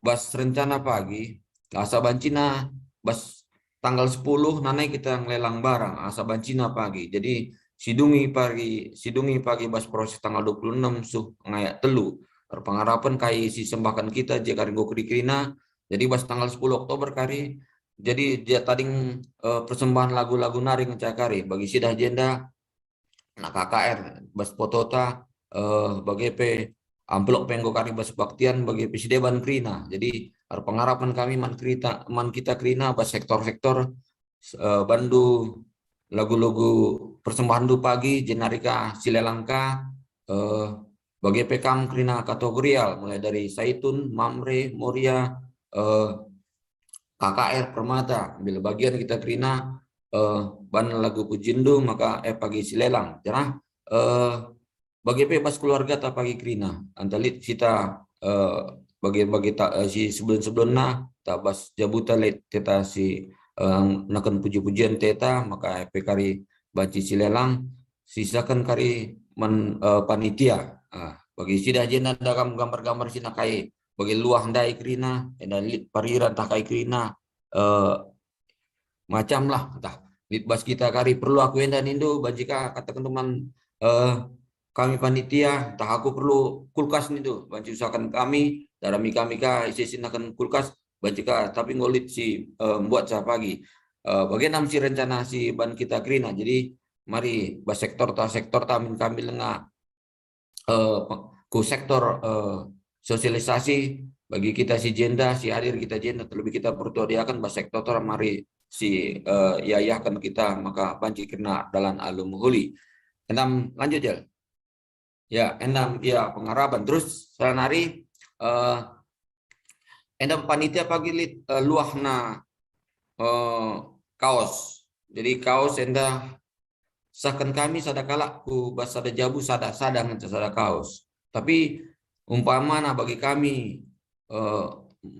bas rencana pagi, asa bancina bas tanggal sepuluh nanai kita ngelelang barang, asa bancina pagi. Jadi sidungi pagi, sidungi pagi bas proses tanggal dua puluh enam seh ngayak telu. Erpengarapen kai si sembahken kita je kari enggo keri-kerina. Jadi bas tanggal sepuluh Oktober kari, jadi dia tading, eh, persembahan lagu-lagu nari ngenca kari. Bagi sidah jenda, na K K R bas potota, eh, bage pe amplop pe enggo kari bas baktian, bage pe si deban kerina. Jadi erpengarapen kami man kerita, man kita kerina bas sektor-sektor, eh, bandu lagu-lagu persembahandu pagi, jenari ka si lelang ka, eh, bage pe kam kerina kategorial, mulai dari Saitun, Mamre, Moria, eh, K K R Permata, bila bagian kita kerina, eh, ban lagu pujindu, maka, eh, pagi si lelang. Janah, eh, bage pe bas keluargata pagi kerina, anta lit kita, eh, bage-bage ta, eh, si sebelum-sebelumna, ta bas jabuta lit kita si, eh, neken puji-pujian teta, maka, eh, pe kari banci si lelang, sisaken kari man, eh, panitia. Ah, bagi sidah jenda dagam gambar-gambar si nakai bagi luah ndai kerina, enda lit parira ntah kai kerina, eh, macam lah, ntah lit bas kita kari perlu aku enda nindu, banci ka kataken teman, eh, kami panitia, ntah aku perlu kulkas nindu, banci usahaken kami, darami kami ka, ise-ise nahken kulkas, banci ka, tapi enggo lit si, eh, mbuat sa pagi. Eh, bage nari si rencana si ban kita kerina. Jadi, mari bas sektor ta, sektor ta min kami langa, eh, pe-, ku sektor, eh, sosialisasi bagi kita si jenda, si hadir kita jenda, terlebih kita pertua diaken bas sektor ta mari si, eh, iayahken kita maka banci kerina dalan alu mehuli. Endam lanjut, Jal. Ya, endam, ya, pengarapan. Terus sala nari, eh, enda panitia pagi lit, eh, luahna, eh, kaos. Jadi kaos enda sahken kami sada kalak ku bas sada jabu sada, sada ngenca sada kaos. Tapi umpamana bagi kami, eh,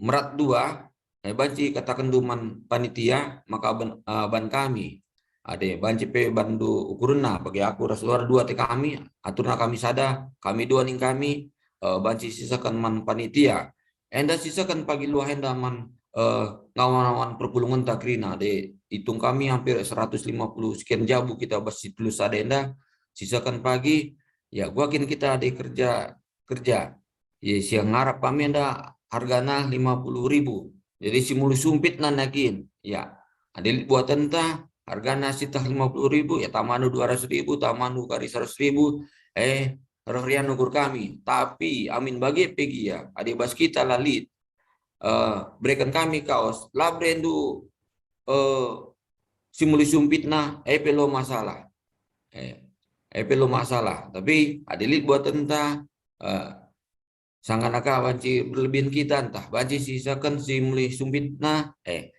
merat dua, eh, banci katakenndu man panitia maka ban, eh, ban kami. Adi banci pe banndu ukurenna, bagi aku ras luar dua te kami, aturna kami sada, kami dua ning kami, eh, banci sisaken man panitia. Enda sisaken pagi luah enda man, eh, ngawan-ngawan perpulungenta kerina, adi itung kami hampir seratus lima puluh sekian jabu kita bas si Telu Sada enda, sisaken pagi, ya, gua kin kita adi kerja, kerja. Ya, si ngarap kami enda hargana lima puluh ribu. Jadi si muli sumpitna nari kin. Ya, adi lit buatenta hargana sitah lima puluh ribu, ya tamanu dua ratus ribu, tamanu kari seratus ribu, eh, roh rian ukur kami. Tapi amin bage pe gia, adi bas kita la lit, eh, bereken kami kaos, la berendu, eh, si muli sumpitna, eh, pe la masalah. Eh, eh, pe la masalah. Tapi adi lit buatenta, eh, sangana ka banci berlebihen kita, ntah banci sisaken si muli sumpitna, eh,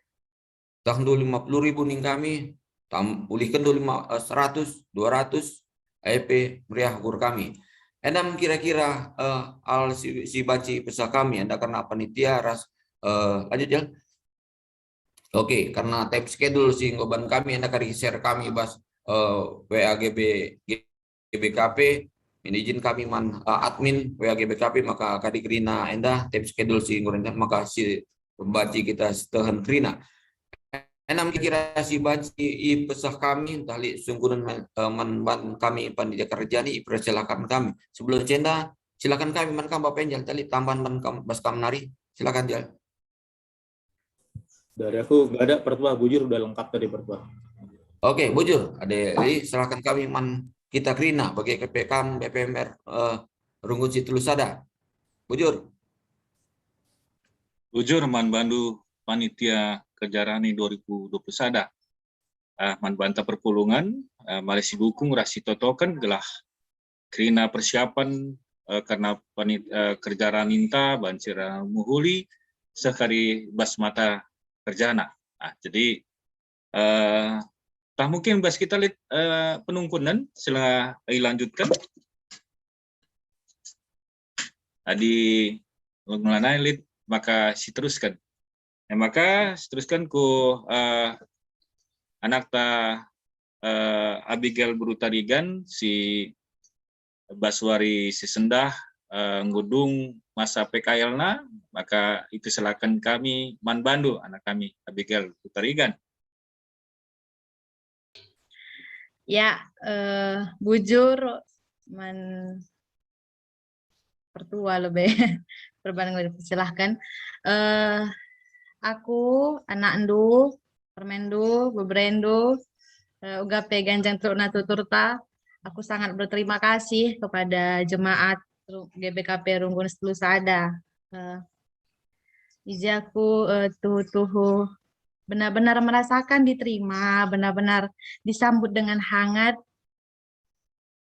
tahndu lima puluh ribu ning kami, tam-, ulihkenndu lima, eh, seratus, dua ratus, eh, pe meriah ukur kami. Enda kira-kira, eh, hal si, si banci pesah kami, enda kerna panitia ras, eh, lanjut ya. Oke, karena time schedule si enggo ban kami enda kari share kami bas, eh, W A G B, G B K P, minijin kami man, eh, admin W A G B K P maka kari kerina enda time schedule si enggo renda maka si banci kita setehen kerina. Enda kira si banci ipesah kami ntah lit sungkunen man, eh, man ban kami panitia kerja ni ipersilakan kami. Sebelum enda, silakan kami man kam Bapak Enjal tali tambahan ban kam bas kam nari. Silakan Jal. Dari aku nggak ada, Pertua, bujur udah lengkap tadi, Pertua. Oke, bujur. Adi, jadi serahken kami man kita kerina bagi K P K M, B P M R, eh, Runggun si Telu Sada. Bujur. Bujur man bandu panitia Kerja Rani dua ribu dua puluh sada. Eh, man banta perpulungen, eh, mari sidukung ras sitotoken gelah kerina persiapan, eh, kerna panit-, eh, Kerja Raninta banci mehuli seh kari bas mata kerjana. Ah, jadi, eh, tah mungkin bas kita lit, eh, penungkunen sila ilanjutken. Adi lanai lit maka siterusken. E maka siterusken ku, eh, anakta, eh, Abigail Beru Tarigan si bas wari si sendah, eh, nggo dung masa P K L-na, maka ipersilaken kami man bandu anak kami Abigail Beru Tarigan. Ya, eh, bujur man Pertua lebe perban nggo dipersilahken. Eh, aku, anakndu, permendu, beberendu, eh, uga pe ganjang terukna tuturta, aku sangat berterima kasih kepada jemaat Ru-, G B K P Runggun Setulu Sada. Eh, ija aku, eh, tuhu-tuhu benar-benar merasakan diterima, benar-benar disambut dengan hangat.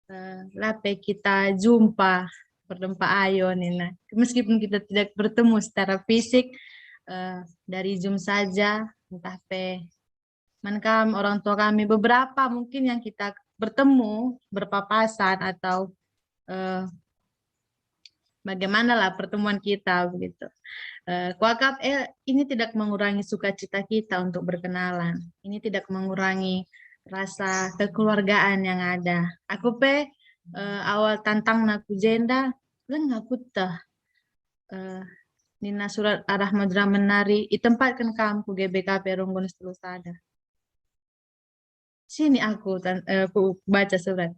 Eh, la pe kita jumpa, berdempa ayo nina. Meskipun kita tidak bertemu secara fisik, eh, dari Zoom saja, entah pe man kam orang tua kami, beberapa mungkin yang kita bertemu berpapasan atau, eh, bagaimanalah pertemuan kita begitu. Eh, kuakap, eh, ini tidak mengurangi sukacita kita untuk berkenalan. Ini tidak mengurangi rasa kekeluargaan yang ada. Aku pe, eh, awal tantangna ku jenda, leng aku teh. Eh, nina surat arah Madura menari, itempatken kam ku G B K P Runggun Setulu Sada. Sini aku tan-, eh, ku baca surat.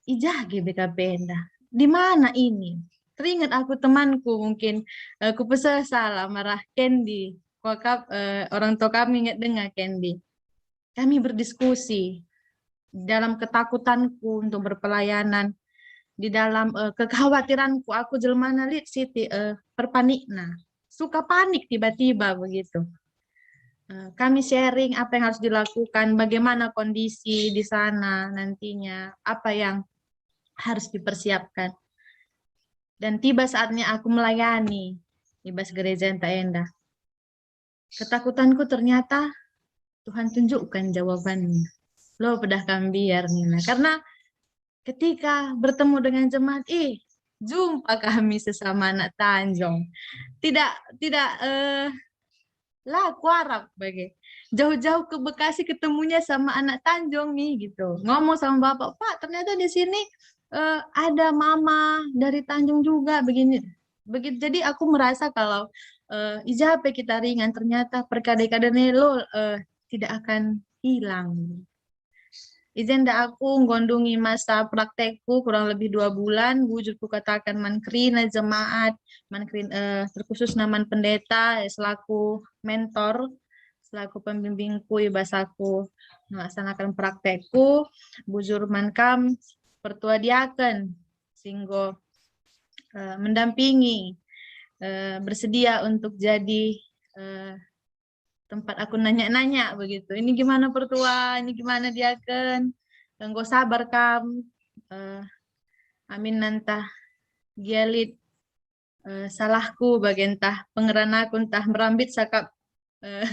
I ja GBKP enda? Di mana ini? Teringat aku temanku mungkin, eh, kupeseh salah marah Candy. Kuakap, eh, orang tua kami ingat denga Candy. Kami berdiskusi dalam ketakutanku untuk berpelayanan, di dalam, eh, kekhawatiranku, aku jelmana lit Siti, eh, perpanikna. Suka panik tiba-tiba begitu. Eh, kami sharing apa yang harus dilakukan, bagaimana kondisi di sana nantinya, apa yang harus dipersiapkan. Dan tiba saatnya aku melayani i bas gereja enta enda. Ketakutanku ternyata Tuhan tunjukkan jawabannya. Lo pedah kami biar nina. Karena ketika bertemu dengan jemaat, ih, jumpa kami sesama anak Tanjung. Tidak, tidak, eh, la kuarap bage. Jauh-jauh ke Bekasi ketemunya sama anak Tanjung nih gitu. Ngomong sama bapak, "Pak, ternyata di sini, eh, ada mama dari Tanjung juga," begini. Begitu. Jadi aku merasa kalau, eh, i ja pe kita ringan, ternyata perkade-kade ne lo, eh, tidak akan hilang. I jenda aku nggo ndungi masa praktekku kurang lebih dua bulan, bujur kukataken man kerina jemaat, man kerin-, eh, terkhususna man pendeta, eh, selaku mentor, selaku pembimbingku i bas aku melaksanakan praktekku, bujur man kam pertua diaken si enggo, eh, mendampingi, eh, bersedia untuk jadi, eh, tempat aku nanya-nanya begitu. Ini gimana pertua, ini gimana diaken, enggo sabar kam, eh, amin nantah gia lit, eh, salahku bage ntah pengeranaku ntah merambit sakap, eh,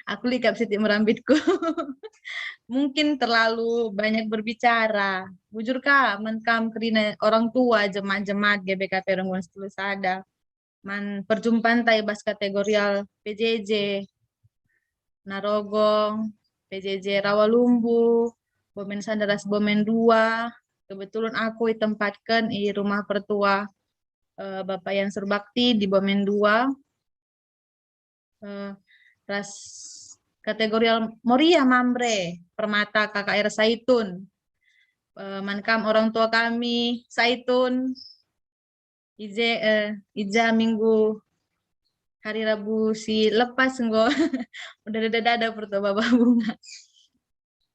aku lit kap sitik merambitku. Mungkin terlalu banyak berbicara. Bujur ka, man kam kerina orang tua jemaat-jemaat GBKP Renggon Sepuluh Sada. Man perjumpanta i bas kategorial PJJ, Narogong, PJJ Rawalumbu, Bomen Sanda ras Bomen Dua. Kebetulan aku itempatken i rumah pertua, eh, Bapak Yan Surbakti di Bomen Dua. Eh, ras kategorial Moria Mamre, Permata KKR Saitun. Eh, man kam orang tua kami Saitun, i je, eh, i ja minggu hari Rabu si lepas enggo udah dada-dada pertua Baba Bunga.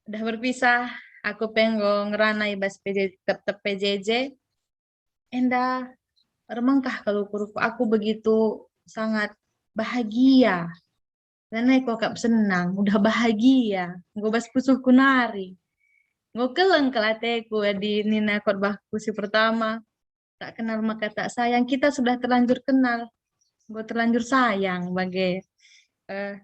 Udah berpisah, aku pe enggo ngerana i bas PJ, tep-tep PJJ. Enda ermengkah kal ukurku, aku begitu sangat bahagia. Lanai kuakap senang, udah bahagia, enggo bas pusuhku nari. Enggo keleng kal ateku adi nina khotbahku si pertama, "Tak kenal maka tak sayang." Kita sudah terlanjur kenal, enggo terlanjur sayang bage. Eh,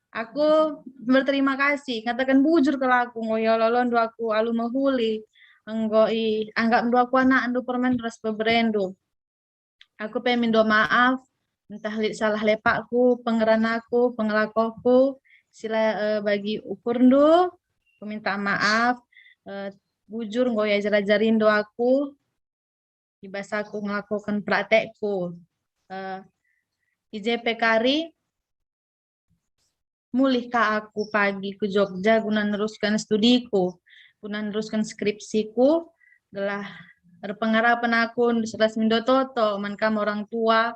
aku berterima kasih, kataken bujur kal aku, enggo iolo-olondu aku alu mehuli, enggo ianggapndu aku anakndu permen ras beberendu. Aku pe mindo maaf, ntah lit salah lepakku, pengeranaku, pengelakoku, sila, eh, bagi ukurndu, ku minta maaf, eh, bujur enggo iajar-ajarindo aku, i bas aku ngelakoken praktekku. Eh, i je pe kari, mulih ka aku pagi ku Jogja guna nerusken studiku, guna nerusken skripsiku, gelah erpengarapen aku ras mindo toto man kam orang tua,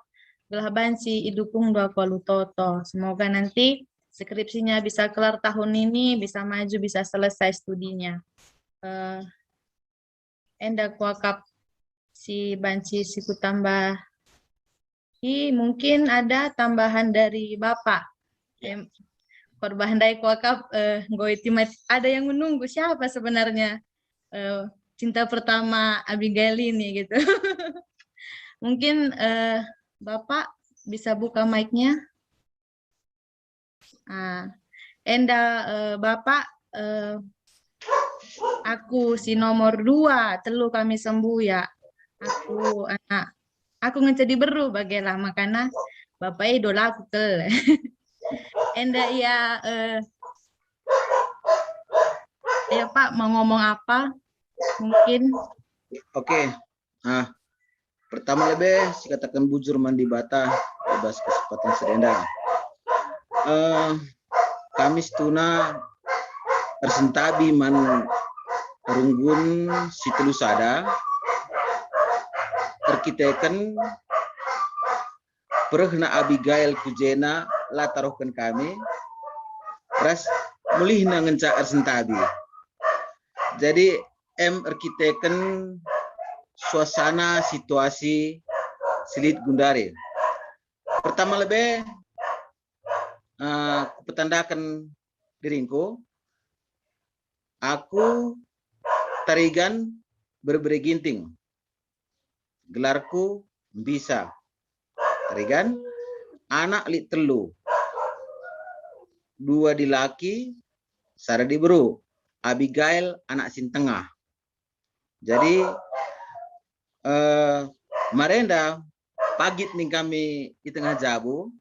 gelah banci idukungndu aku alu toto. Semoga nanti skripsinya bisa kelar tahun ini, bisa maju, bisa selesai studinya. Eh, enda kuakap si banci si kutambahi, mungkin ada tambahan dari Bapak. Em, khotbah ndai kuakap, eh, enggo itimat, ada yang menunggu siapa sebenarnya, eh, cinta pertama Abigail ini gitu. Mungkin, eh, Bapak bisa buka mic-nya. Ah, enda, eh, Bapak, eh, aku si nomor dua, telu kami sembuyak. Aku anak, aku ngecedi beru bage lah, makana Bapak e idolaku kal. Enda ia, eh, ya Pak, mau ngomong apa? Mungkin. Oke. Nah, pertama lebe, sikataken bujur man Dibata i bas kesempatan si enda. Eh, kami situhuna ersentabi man runggun si telu sada erkiteken perehna Abigail ku jena la taruhken kami, ras mulihna ngenca ersentabi. Jadi, em erkiteken suasana situasi si lit gundari. Pertama lebe, eh, kupetandaken diringku, aku Tarigan Berberi Ginting. Gelarku Mbisa. Tarigan, anak lit telu. Dua dilaki, sada diberu. Abigail anak si tengah. Jadi, eh, marenda pagit ning kami i tengah jabu,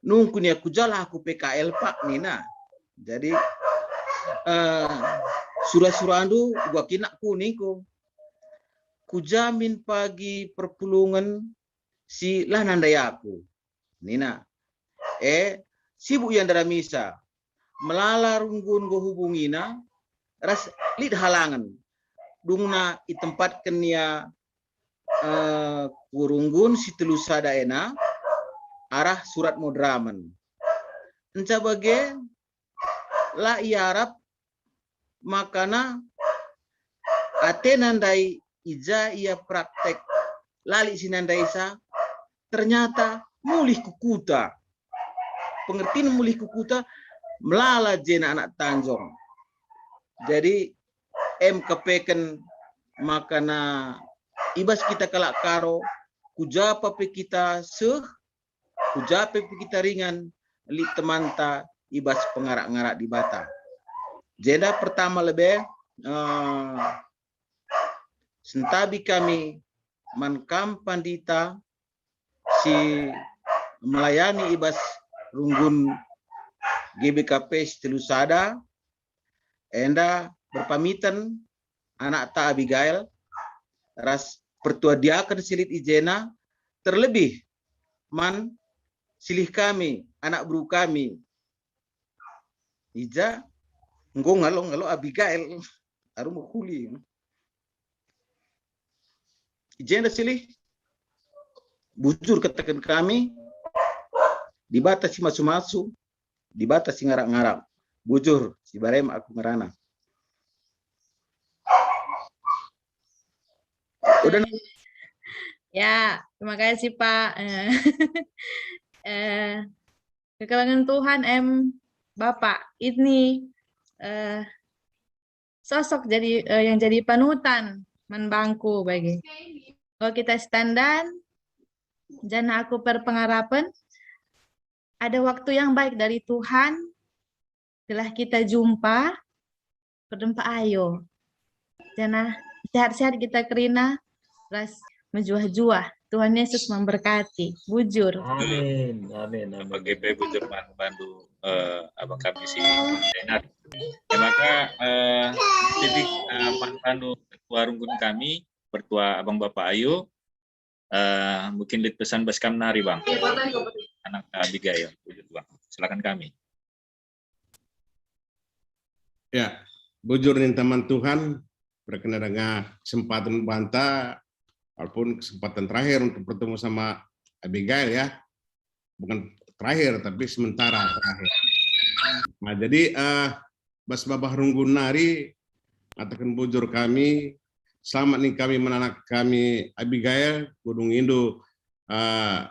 nungkun ia, "Kujalah aku P K L, Pak," nina. Jadi, eh, sura-surandu gua kinak ku ningku. Kujamin pagi perpulungen si la nandai aku, nina. E, sibuk ia ndaramisa. Melala runggun enggo hubungina ras lit halangen. Dungna itempatken ia, eh, ku runggun si telu sada ena arah Surat Madramen. Enca bage la iarap makana atena ndai i ja ia praktek, la lit si nandaisa, ternyata mulih ku kuta. Pengertin mulih ku kuta, melala jena anak tanjong. Jadi, em kepeken makana i bas kita kalak Karo, ku ja pe kita seh, ku ja pe kita ringan, lit temanta i bas pengarak-ngarak Dibata. Jenda pertama lebe, eh, sentabi kami man kam pandita si melayani i bas runggun G B K P si telu sada, enda berpamiten anakta Abigail ras pertua diaken si lit i jena, terlebih man silih kami, anak beru kami. I ja enggo ngalo-ngalo Abigail, aru mehuli. I jenda silih, bujur kataken kami, Dibata si masu-masu, Dibata si ngarak-ngarak. Bujur, si barem aku ngerana. Udah. Ya, terima kasih, Pak. Eh, eh, kekelengen Tuhan, em, Bapak ini, eh, sosok jadi, eh, yang jadi panutan man bangku bagi. Kalau kita standar, janah aku berpengarapan, ada waktu yang baik dari Tuhan, gelah kita jumpa, perdempa ayo. Janah sehat-sehat kita kerina, ras mejuah-juah. Tuhan Yesus memberkati. Bujur. Amin, amin, amin. Bagi pe bujur man bandu, eh, abang kami si Renat. Ya, maka, eh, titik, eh, man bandu ketua runggun kami, pertua abang bapak ayo, eh, mungkin lit pesan bas kam nari, Bang. Anak Abigail, bujur, Bang. Silakan kami. Ya, bujur ninta man Tuhan, berkenan dengan kesempatan banta, walaupun kesempatan terakhir untuk bertemu sama Abigail ya. Bukan terakhir, tapi sementara terakhir. Nah, jadi, eh, bas babah runggun nari, ngataken bujur kami, selamat ning kami man anak kami Abigail, kudung indu, eh,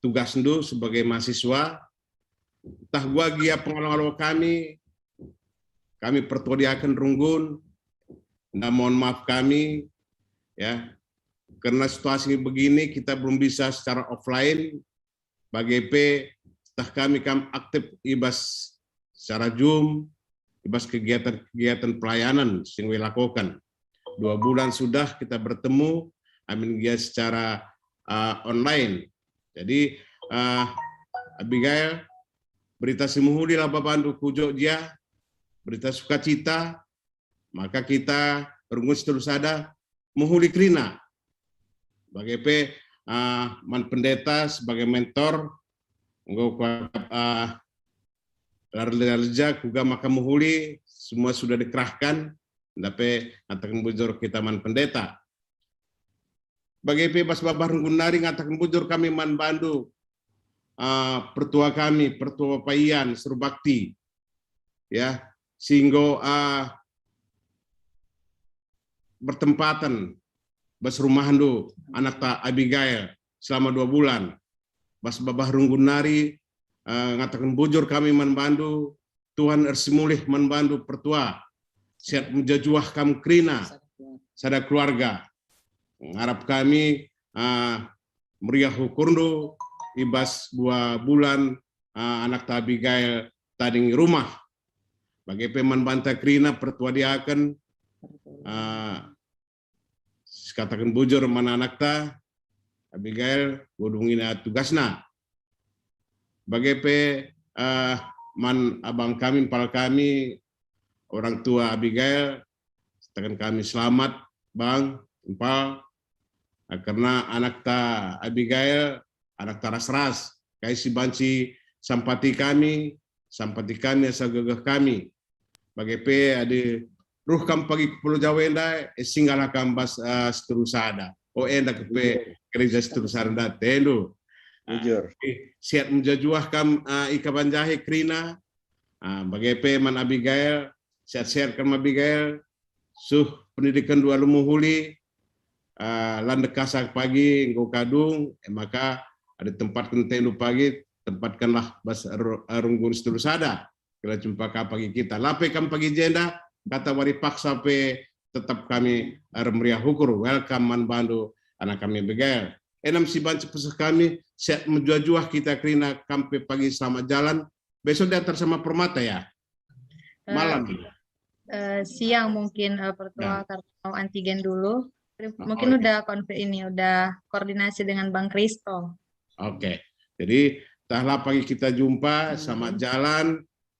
tugasndu sebagai mahasiswa, ntah gua gia pengalo-ngalo kami, kami pertua diaken runggun, nda mohon maaf kami, ya, karena situasi begini kita belum bisa secara offline, bage pe ntah kami kam aktif i bas secara Zoom, i bas kegiatan-kegiatan pelayanan sing we lakoken. Dua bulan sudah kita bertemu, amin gia secara, uh, online. Jadi, uh, Abigail, berita si mehuli lah babandu ku Jogja, berita sukacita, maka kita runggun si telu sada mehuli kerina. Bage pe, ah, man pendeta sebagai mentor, enggo kuakap, ah, la erleja-leja kuga maka mehuli, semua sudah dikerahkan. Ndape ngataken bujur kita man pendeta. Bage pe bas babah runggun nari ngataken bujur kami man bandu, ah, pertua kami, pertua Paian Serbakti, ya, si enggo, ah, bertempaten bas rumahndu, anakta Abigail, selama dua bulan. Bas babah runggun nari, eh, ngataken bujur kami man bandu, Tuhan ersimulih man bandu pertua, sehat mejuah-juah kam kerina sada keluarga. Ngarap kami, eh, meriah ukurndu i bas dua bulan, eh, anakta Abigail tading i rumah. Bage pe man banta kerina pertua diaken, eh, sikataken bujur man anakta, Abigail, enggo dung nina tugasna. Bage pe, eh, man abang kami, empal kami, orang tua Abigail, kataken kami selamat, Bang, empal, eh, kerna anakta Abigail, anakta ras-ras, kai si banci sampati kami, sampati kami asa gegeh kami. Bage pe adi ruh kam pagi ku Pulau Jawa enda, eh, singgahlah kam bas, eh, Seteru Sada. Oh, enda kepe gereja Seteru Sada enda, tendu. Ah, bujur. Eh, sehat mejuah-juah kam, eh, Ika Banjahe kerina. Ah, bage pe man Abigail, sehat-sehat kam Abigail. Suh pendidiken dua lumu huli, ah, la ndekasa pagi enggo kadung, e maka adi tempatken tendu pagi, tempatkenlah bas ru-, runggun Seteru Sada. Kela jumpa ka pagi kita. La pe kam pagi jenda, kata wari paksa pe tetap kami ermeriah ukur. Welcome man bandu, anak kami Abigail. Enam si banci peseh kami, sehat mejuah-juah kita kerina kam pe pagi selamat jalan. Besok diantar sama Permata ya? Eh, malam. Eh, siang mungkin, eh, pertua, ya, karena mau antigen dulu. Mungkin, oh, iya, udah konfe-, ini, udah koordinasi dengan Bang Kristo. Oke. Jadi, tahlah pagi kita jumpa, hmm, selamat jalan.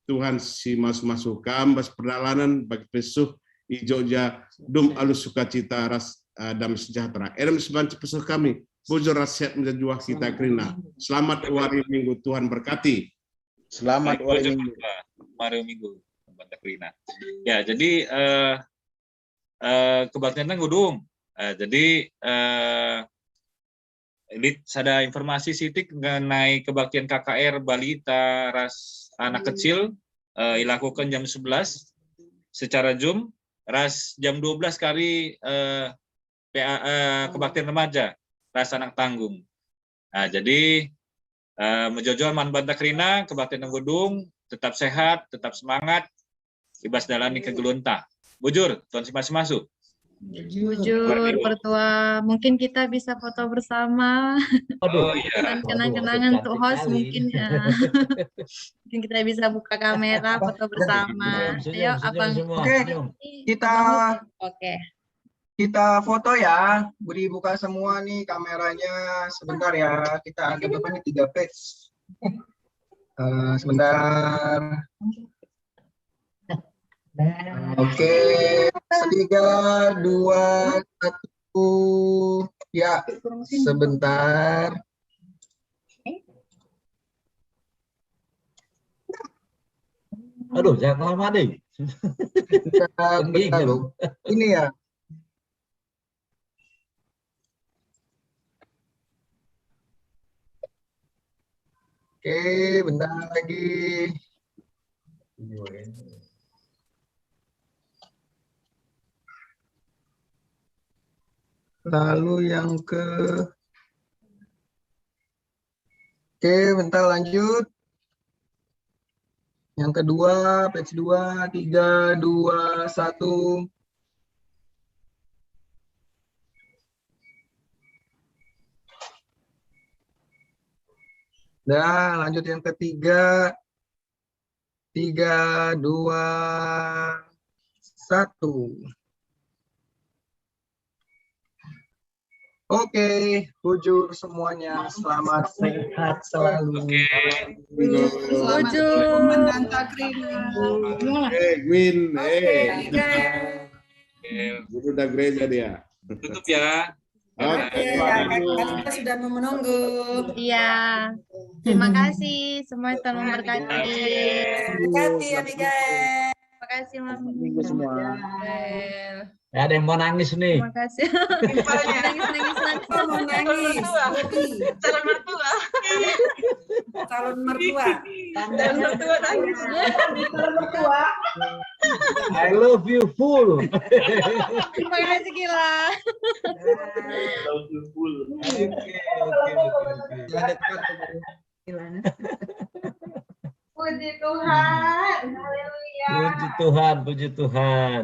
Tuhan si masu-masu kam bas perdalanen bagi pesuh i Jogja, dum alu sukacita ras, eh, damai sejahtera. Enda me si banci pesuh kami, bujur ras sehat mejuah-juah kita kerina. Selamat wari Minggu, Tuhan berkati. Selamat wari Minggu. Wari Minggu, Banta Kerina. Ya, jadi, eh, eh, kebaktian kan nggo dung. Eh, jadi, eh, lit sada informasi sitik mengenai kebaktian K K R balita ras anak kecil, eh, ilakuken jam sebelas secara Zoom, ras jam dua belas kari, eh, P A, eh, kebaktian remaja ras anak tanggung. Nah, jadi, eh, mejuah-juah man banta kerina, kebaktian nggo dung, tetap sehat, tetap semangat, i bas dalani kegeluhenta. Bujur, Tuhan si masu-masu. Bujur, pertua. Mungkin kita bisa foto bersama. Aduh. Oh, iya. Dan kenang-kenangan untuk host mungkin, ya. Mungkin kita bisa buka kamera, foto bersama. Ayo, Abang. Oke, kita, oke, kita foto ya. Budi buka semua nih kameranya. Sebentar ya, kita ada berapa nih? Tiga page. Eh, sebentar. Oke, tiga, dua, satu. Ya, sebentar. Aduh, jangan lama deh. Kita bentar, loh. Ini ya. Oke, bentar lagi. Lalu yang ke, oke, bentar lanjut. Yang kedua, page dua, tiga, dua, satu. Dah, lanjut yang ketiga. Tiga, dua, satu. Oke, bujur semuanya. Selamat sehat selalu. Oke. Bujur. Bujur. Oke, Gwin. Oke, eh. Oke. Guru da gereja dia. Tutup ya. Oke, oke, kakak-kakak sudah menunggu. Iya. Terima kasih semua, Tuhan memberkati. Terima kasih, Abigail. Terima kasih, Mami. Minggu semua. Ada yang mau nangis nih. Terima kasih. Nangis, nangis, nangis. Mau nangis. Calon mertua. Calon mertua. Calon mertua nangis. Calon mertua. I love you full. Terima kasih, gila. I love you full. Oke, oke, oke, oke. Puji Tuhan, haleluya. Puji Tuhan, puji Tuhan.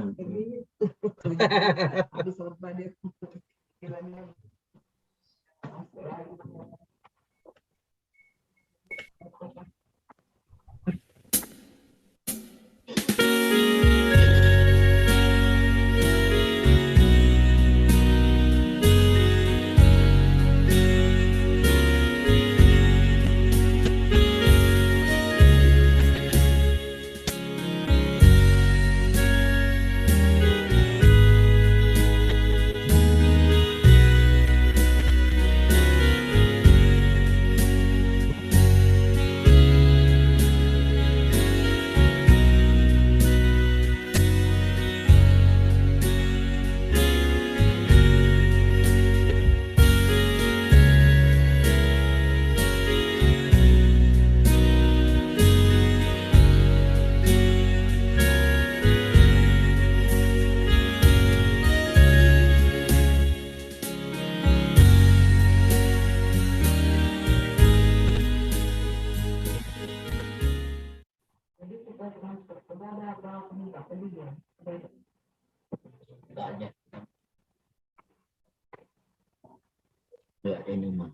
Habis khotbah dia. Ya, ini mah.